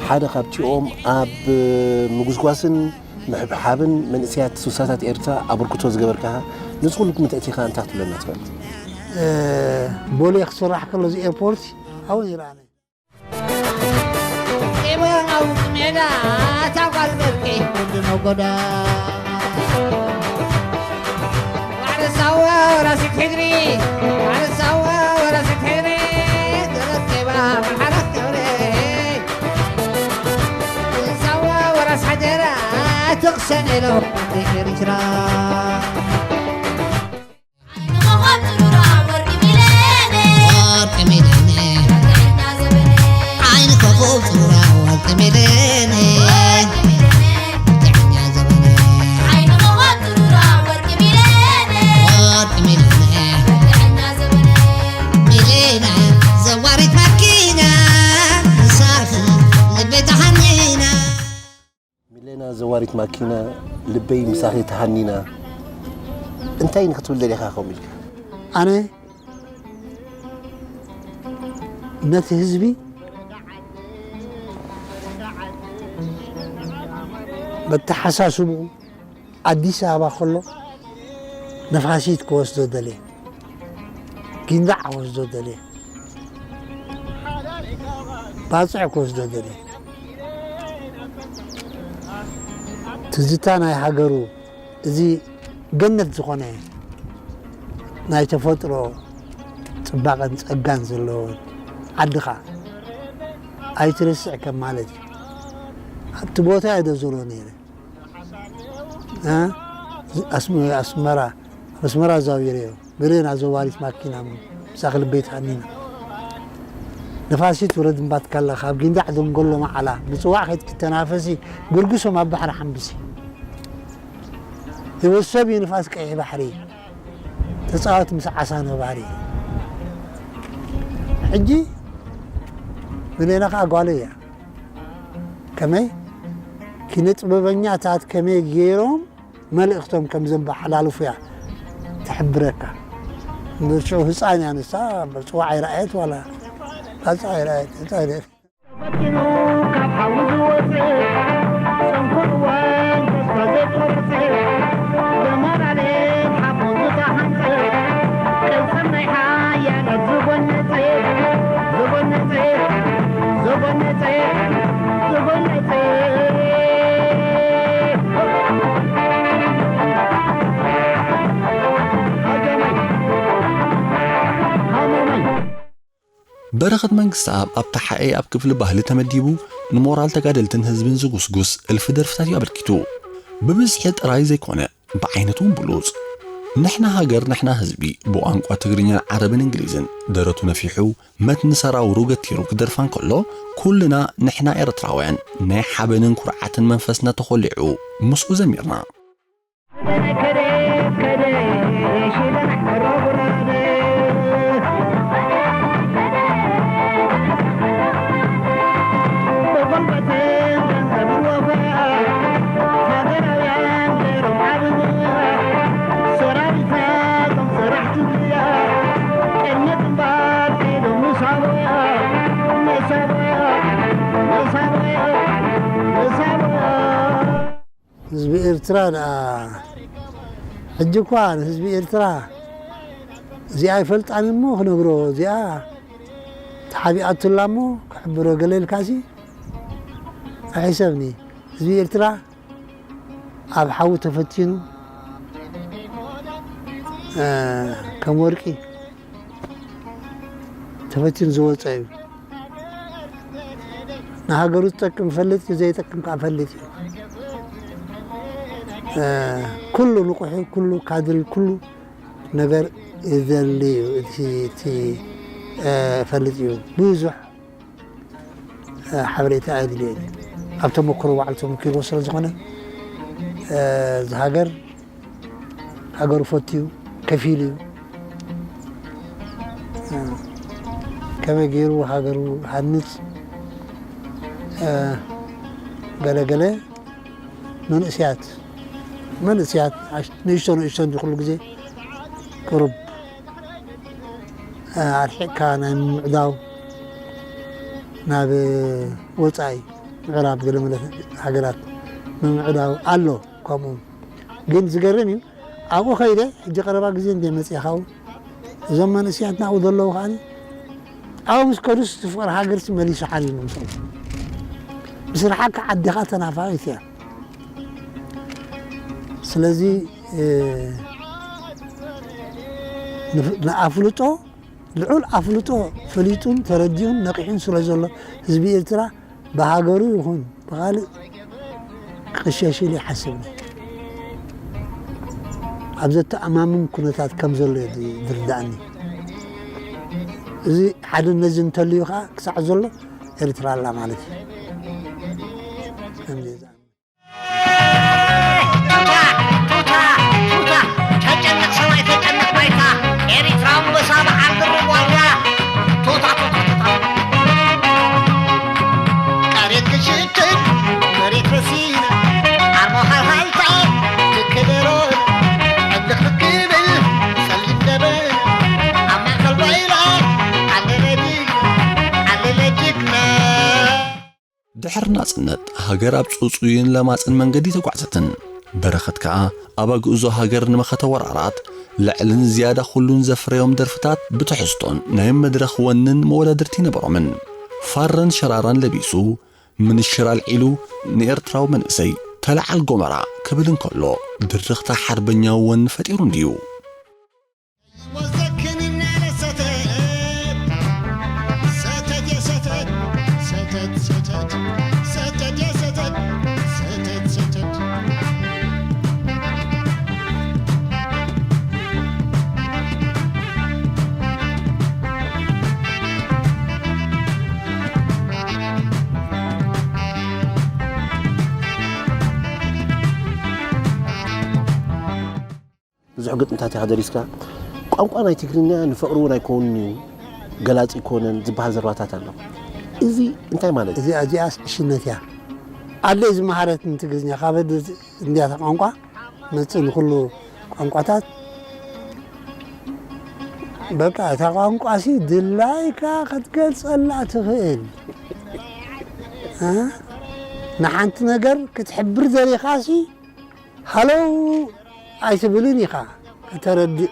ሓደ ካብቲኦም ኣብ ምጉስጓስን ምሕብሓብን መንእሰያት ሱሳታት ኤርትራ ኣበርክቶ ዝገበርካ፣ ነዚ ኩሉ ክትምልከት ኢኻ፣ እንታይ ክትብለና ትኽእል? ቦሌ ክስራሕ ከሎ እዚ ኤርፖርት ኣብኡ ነይረ ኣነ። ሜዳ እታ ጓል በርቂ ወዲ ነጎዳ ዋዕረሳዋ ወራሲት ሕድሪ ዋዕረሳዋ ወራሲት ሕድሪ ተረኪባ መሓረስ ክብሪ ሳዋ ወራስ ሓጀራ ትቕሰን ኢሎ ኤርትራ ሚሌና ዘዋሪት ማኪና ልበይ ምሳኺ ተሃኒና። እንታይ ንክትብል ደሊኻ ከምኡ ኢልካ? ኣነ ነቲ ህዝቢ በተሓሳስብኡ ኣዲስ ኣበባ ከሎ ነፋሲት ክወስዶ ደልየ፣ ጊንዳዕ ክወስዶ ደልየ፣ ባጽዕ ክወስዶ ደልየ። ትዝታ ናይ ሃገሩ እዚ ገነት ዝኾነ ናይ ተፈጥሮ ጽባቐን ጸጋን ዘለዎ ዓድኻ ኣይትረስዕ ከም ማለት እዩ። ኣብቲ ቦታ እየ ዶ ዘሎ ነይረ። ኣስመራ ኣብ ኣስመራ ዛዊረዮ ብሬን ኣዘዋሪት ማኪና ምሳኺ ልበይ ተሃኒና። ነፋሲት ውረድ እምባትካላ ካብ ጊንዳዕ ደንጎሎ መዓላ ምጽዋዕ ከይትተናፈሲ ግርግሶም ኣብ ባሕሪ ሓምብሲ። ህይወት ሰብ እዩ ንፋስ ቀይሕ ባሕሪ ተጻወት ምስ ዓሳ ነባሪ። ሕጂ ብሌና ከኣ ጓለይ እያ። ከመይ ኪነ ጥበበኛታት ከመይ ገይሮም መልእኽቶም ከም ዘመሓላልፉ እያ ትሕብረካ። ሽዑ ህፃን እያ ንሳ፣ ጽዋዕ ኣይረኣየት ዋላ ባጽዕ ኣይረኣየት። ህፃን እያ። ፈቲኑ ካብ ሓዊ ዝወፅእ ሰንኮር እዋን ተስፋ ዘይቆርፅ ብሞራልን ሓቦን ዝተሃንፅ ቅልፅም ናይ ሓያላት ዝጎነፅ ዝጎነፅ ዝጎነፅ ዝጎነፅ በረኸት መንግስተኣብ ኣብ ተሓኤ ኣብ ክፍሊ ባህሊ ተመዲቡ ንሞራል ተጋደልትን ህዝብን ዝጉስጉስ እልፊ ደርፍታት እዩ ኣበርኪቱ። ብብዝሒ ጥራይ ዘይኮነ ብዓይነቱ እውን ብሉጽ። ንሕና ሃገር ንሕና ህዝቢ ብቋንቋ ትግርኛን ዓረብን እንግሊዝን ደረቱ ነፊሑ መትኒ ሰራውሩ ገቲሩ ክደርፋ እንከሎ ኩልና ንሕና ኤርትራውያን ናይ ሓበንን ኩርዓትን መንፈስና ተኾሊዑ ምስኡ ዘሚርና። ህዝቢ ኤርትራ ደኣ ሕጂ እኳ ንህዝቢ ኤርትራ እዚኣ ኣይፈልጣን እሞ ክነግሮ እዚኣ ተሓቢኣቱላ እሞ ክሕብሮ ገለ ኢልካሲ ኣይሕሰብኒ። ህዝቢ ኤርትራ ኣብ ሓዊ ተፈቲኑ ከም ወርቂ ተፈቲኑ ዝወፀ እዩ። ንሃገሩ ዝጠቅም ፈልጥ እዩ፣ ዘይጠቅም ከዓ ፈልጥ እዩ። ኩሉ ንቑሑ፣ ኩሉ ካድሪ፣ ኩሉ ነገር ይደሊ እዩ። እቲ እቲ ፈልጥ እዩ ብዙሕ ሓበሬታ ኣየድልዮን እዩ። ኣብ ተመክሮ ባዕሉ ተመኪርዎ ስለ ዝኾነ እዚ ሃገር ሃገሩ ፈትዩ ከፊሉ እዩ። ከመይ ገይሩ ሃገሩ ሃንጽ ገለገለ መንእስያት መንእስያት ንእሽቶ ንእሽቶ እንዲ ኩሉ ግዜ ቅሩብ ኣርሒቕካ ናይ ምምዕዳው ናብ ወጻኢ ምዕራብ ገለመለ ሃገራት ምምዕዳው ኣሎ። ከምኡ ግን ዝገርም እዩ። ኣብኡ ኸይደ ሕጂ ቀረባ ግዜ እንደ መጽእኻ እውን እዞም መንእሰያት ናብኡ ዘለዉ ከዓኒ ኣብኡ ምስ ከዱስ እቲ ፍቕሪ ሃገርሲ መሊሱ ሓሊሉ ምስኦም ምስርሓካ ዓድኻ ተናፋቒት እያ። ስለዚ ንኣፍልጦ ልዑል ኣፍልጦ ፈሊጡን ተረዲኡን ነቒሑን ስለ ዘሎ ህዝቢ ኤርትራ ብሃገሩ ይኹን ብኻልእ ክቕሸሽ ኢሉ ይሓስብ። ኣብ ዘተኣማምን ኩነታት ከም ዘሎ እዩ ዝርዳእኒ። እዚ ሓድነት እዚ እንተልዩ ከዓ ክሳዕ ዘሎ ኤርትራ ኣላ ማለት እዩ። ከምዚ እዩ። ቱታ ቱታ ቱታ ተጨነቕ ሰማይ ተጨነቕ ባይታ ኤሪትራ ኣንበሳ በዓል ድርብ ዋልያ ቱታ ቱታ ቱታ ቀሬት ክሽክል መሬት ፈሲና ዓርሞኻ ሃይታ ትክደሮን ዕልኽ ትክብል ጸሊም ደበና ኣብ ማእከል ባይላ ዓለለ ጅግና ዓለለ ጅግና። ድሕሪ ናጽነት፣ ሃገር ኣብ ጽጹይን ለማጽን መንገዲ ተጓዕዘትን። በረኸት ከኣ ኣብ ኣግእዞ ሃገር ንመኸተ ወራራት፣ ልዕልን ዝያዳ ኩሉን ዘፍረዮም ደርፍታት ብትሕዝቶን ናይ መድረኽ ወንን መወዳድርቲ ነበሮምን። ፋረን ሸራራን ለቢሱ፣ ምንሽር ኣልዒሉ፣ ንኤርትራዊ መንእሰይ፣ "ተለዓል ጎመራ" ክብል እንከሎ፣ ድርኽታ ሓርበኛዊ ወኒ ፈጢሩ እንድዩ። ብዙሕ ግጥምታት ኢኻ ደሪስካ። ቋንቋ ናይ ትግርኛ ንፍቕሪ እውን ኣይኮንን እዩ፣ ገላጺ ኣይኮነን ዝበሃል ዘረባታት ኣሎ። እዚ እንታይ ማለት እዩ? እዚ ኣዚኣስ ዕሽነት እያ። ኣደይ ዝመሃረትኒ ትግርኛ ካብ ኣደ እንድያ እታ ቋንቋ መጽእ ንኹሉ ቋንቋታት። በቃ እታ ቋንቋሲ ድላይካ ክትገልጸላ ትኽእል። እ? ንሓንቲ ነገር ክትሕብር ደሊኻሲ ሃለው ኣይትብልን ኢኻ ከተረድእ።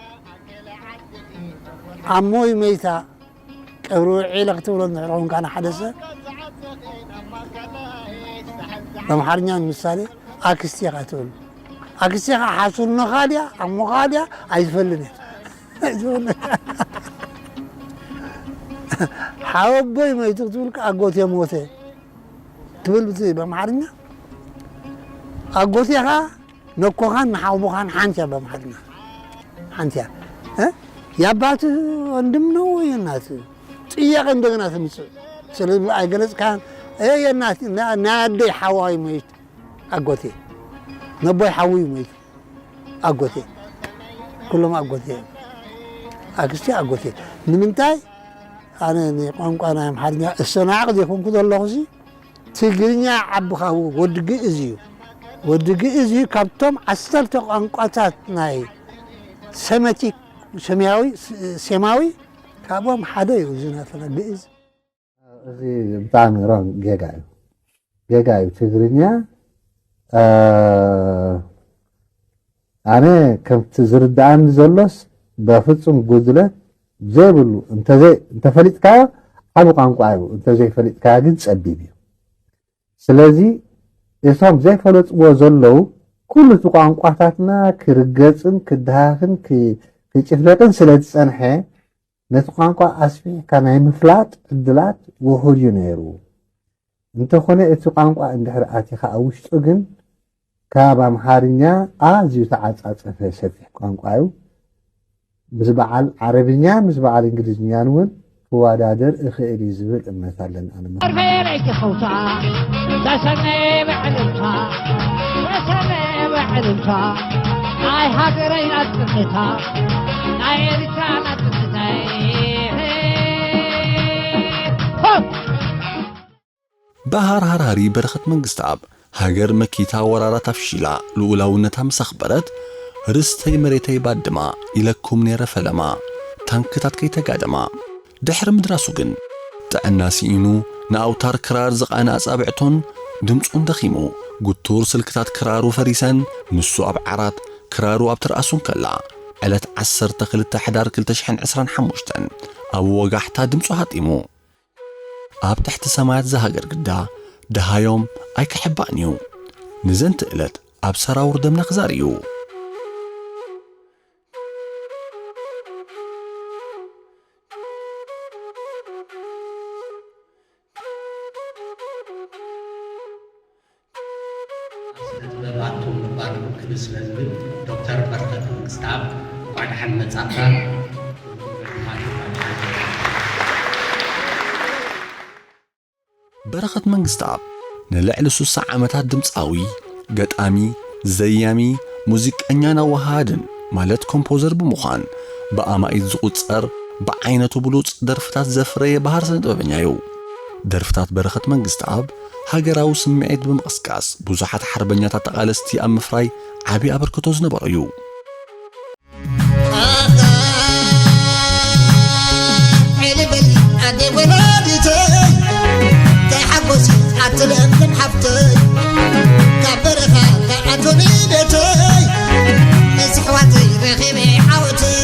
ኣሞ ይመይታ ቀብሪ ውዒለ ክትብሎ እንድሕር ኮንካ ንሓደ ሰብ ብኣምሓርኛ ንምሳሌ ኣክስቴኻ ትብል። ኣክስቴኻ ሓስኖኻ ድያ ኣሞኻ ድያ ኣይትፈልጥን እያ። ኣይትፈልጥን። ሓወቦይ መይቱ ክትብል ኣጎቴ ሞተ ትብል ብቲ ብኣምሓርኛ ኣጎቴኻ ነኮኻን ንሓውቦኻን ሓንቲ እያ ብኣምሓርኛ። ሓንቲ እያ። እ? የአባት ወንድም ነው ወይ የእናት ጥያቄ እንደገና ትምጽእ። ስለዚ ኣይገለጽካን። እ፣ የእናት፣ ና-፣ ናይ ኣደይ ሓዋይ መይት ኣጎቴ። ነቦይ ሓውዩ መይት ኣጎቴ። ኩሎም ኣጎቴ እዮም። ኣክስቴ ኣጎቴ። ንምንታይ? ኣነ ንቋንቋ ናይ ኣምሓርኛ እሰናዕቕ ዘይኮንኩ ዘለኹሲ ትግርኛ ዓቢ ካብ ወዲ ግእዝ እዩ። ወዲ ግእዝ እዩ ካብቶም ዓሰርተ ቋንቋታት ናይ ሰመቲክ፣ ሰማያዊ፣ ስ-፣ ሴማዊ ካብኦም ሓደ እዩ እዚ ናትና ግእዝ። እዚ ብጣዕሚ ሮንግ ጌጋ እዩ። ጌጋ እዩ። ትግርኛ፣ እ፣ ኣነ ከምቲ ዝርድኣኒ ዘሎስ በፍጹም ጉድለት ዘይብሉ፣ እንተዘይ-፣ እንተፈሊጥካዮ ዓቢ ቋንቋ እዩ፣ እንተዘይፈሊጥካዮ ግን ጸቢብ እዩ። ስለዚ እቶም ዘይፈለጥዎ ዘለዉ፣ ኩሉ እቲ ቋንቋታትና ክርገጽን ክደሃኽን ክ-፣ ክጭፍለቕን ስለ ዝጸንሐ፣ ነቲ ቋንቋ ኣስፊሕካ ናይ ምፍላጥ ዕድላት ውሑድ እዩ ነይሩ። እንተኾነ እቲ ቋንቋ እንድሕር ኣቲኻ ኣብ ውሽጡ ግን ካብ ኣምሓርኛ ኣዝዩ ተዓጻጸፈ ሰፊሕ ቋንቋ እዩ። ምስ በዓል ዓረብኛ፣ ምስ በዓል እንግሊዝኛን እውን ክወዳደር እኽእል እዩ ዝብል እምነት ኣለኒ ኣነ። ኣርበየ ናይቲ ኸውታ፣ ተሰነየ ብዕልልታ፣ ተሰነየ ብዕልልታ፣ ናይ ሃገረይ ናጽነታ፣ ናይ ኤርትራ ናጽነተይ። ሆፕ! በሃር ሃርሃሪ በረኸት መንግስተኣብ፣ ሃገር መኪታ ወራራት ኣፍሺላ ልኡላውነታ ምስ ኣኽበረት፣ "ርስተይ መሬተይ ባድማ" ኢለኩም ነይረ ፈለማ። እታ ታንክታት ከይተጋደማ። ድሕሪ ምድራሱ ግን ጥዕና ስኢኑ፣ ንኣውታር ክራር ዝቓነ ኣጻብዕቱን ድምጹን ደኺሙ። ጉቱር ስልክታት ክራሩ ፈሪሰን፣ ንሱ ኣብ ዓራት፣ ክራሩ ኣብ ትርኣሱ እንከላ፣ ዕለት ዓሰርተ ክልተ ሕዳር ክልተ ሽሕን ዕስራን ሓሙሽተን ኣብ ወጋሕታ ድምጹ ሃጢሙ። ኣብ ትሕቲ ሰማያት ዝሃገር ግዳ ደሃዮም ኣይክሕባእን እዩ። ንዘንቲ ዕለት ኣብ ሰራውር ደምና ክዛር እዩ። ስነ ጥበብ ኣቱም ምባል ክብል ስለ ዝብል ዶክተር በረኸት መንግስተኣብ እንኳዕ ደሓን መጻእካ። በረኸት መንግስተኣብ ንልዕሊ ሱሳ ዓመታት ድምፃዊ፣ ገጣሚ፣ ዘያሚ፣ ሙዚቀኛን ኣወሃሃድን ማለት ኮምፖዘር ብምዃን ብኣማኢት ዝቑጸር ብዓይነቱ ብሉጽ ደርፍታት ዘፍረየ በሃር ስነ ጥበበኛ እዩ። ደርፍታት በረኸት መንግስተኣብ ሃገራዊ ስምዒት ብምቕስቃስ ብዙሓት ሓርበኛታት ተቓለስቲ ኣብ ምፍራይ ዓቢ ኣበርክቶ ዝነበሮ እዩ። ዕልበል ኣደይ ወላዲተይ ተሓጎሲ ኣቲ ለምለም ሓፍተይ ካብ በረኻ ካብ ኣቶኒ ቤተይ ምስ ኣሕዋተይ ረኺበ ዓወተይ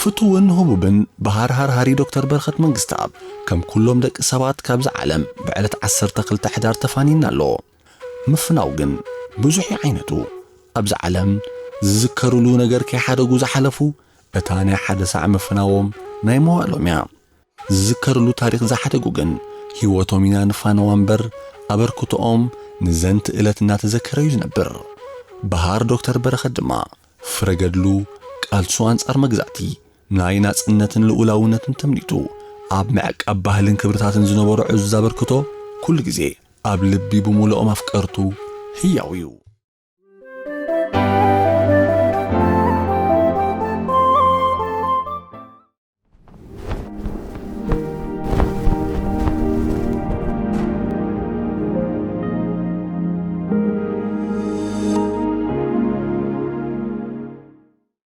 ፍቱውን ህቡብን በሃር ሃርሃሪ ዶክተር በረኸት መንግስተኣብ ከም ኩሎም ደቂ ሰባት ካብዚ ዓለም ብዕለት ዓሰርተ ክልተ ሕዳር ተፋኒና ኣሎ። ምፍናው ግን ብዙሕ እዩ ዓይነቱ። ኣብዚ ዓለም ዝዝከርሉ ነገር ከይሓደጉ ዝሓለፉ እታ ናይ ሓደ ሳዕ ምፍናዎም ናይ መዋእሎም እያ። ዝዝከርሉ ታሪኽ ዝሓደጉ ግን ህይወቶም ኢና ንፋነዋ እምበር ኣበርክቶኦም ንዘንቲ ዕለት እናተዘከረ እዩ ዝነብር። በሃር ዶክተር በረኸት ድማ ፍረ ገድሉ፣ ቃልሱ ኣንጻር መግዛእቲ፣ ናይ ናጽነትን ልኡላውነትን ተምኒቱ ኣብ ምዕቃብ ባህልን ክብርታትን ዝነበሮ ዕዙዝ ኣበርክቶ ኩሉ ግዜ ኣብ ልቢ ብምሉኦም ኣፍቀርቱ ህያው እዩ።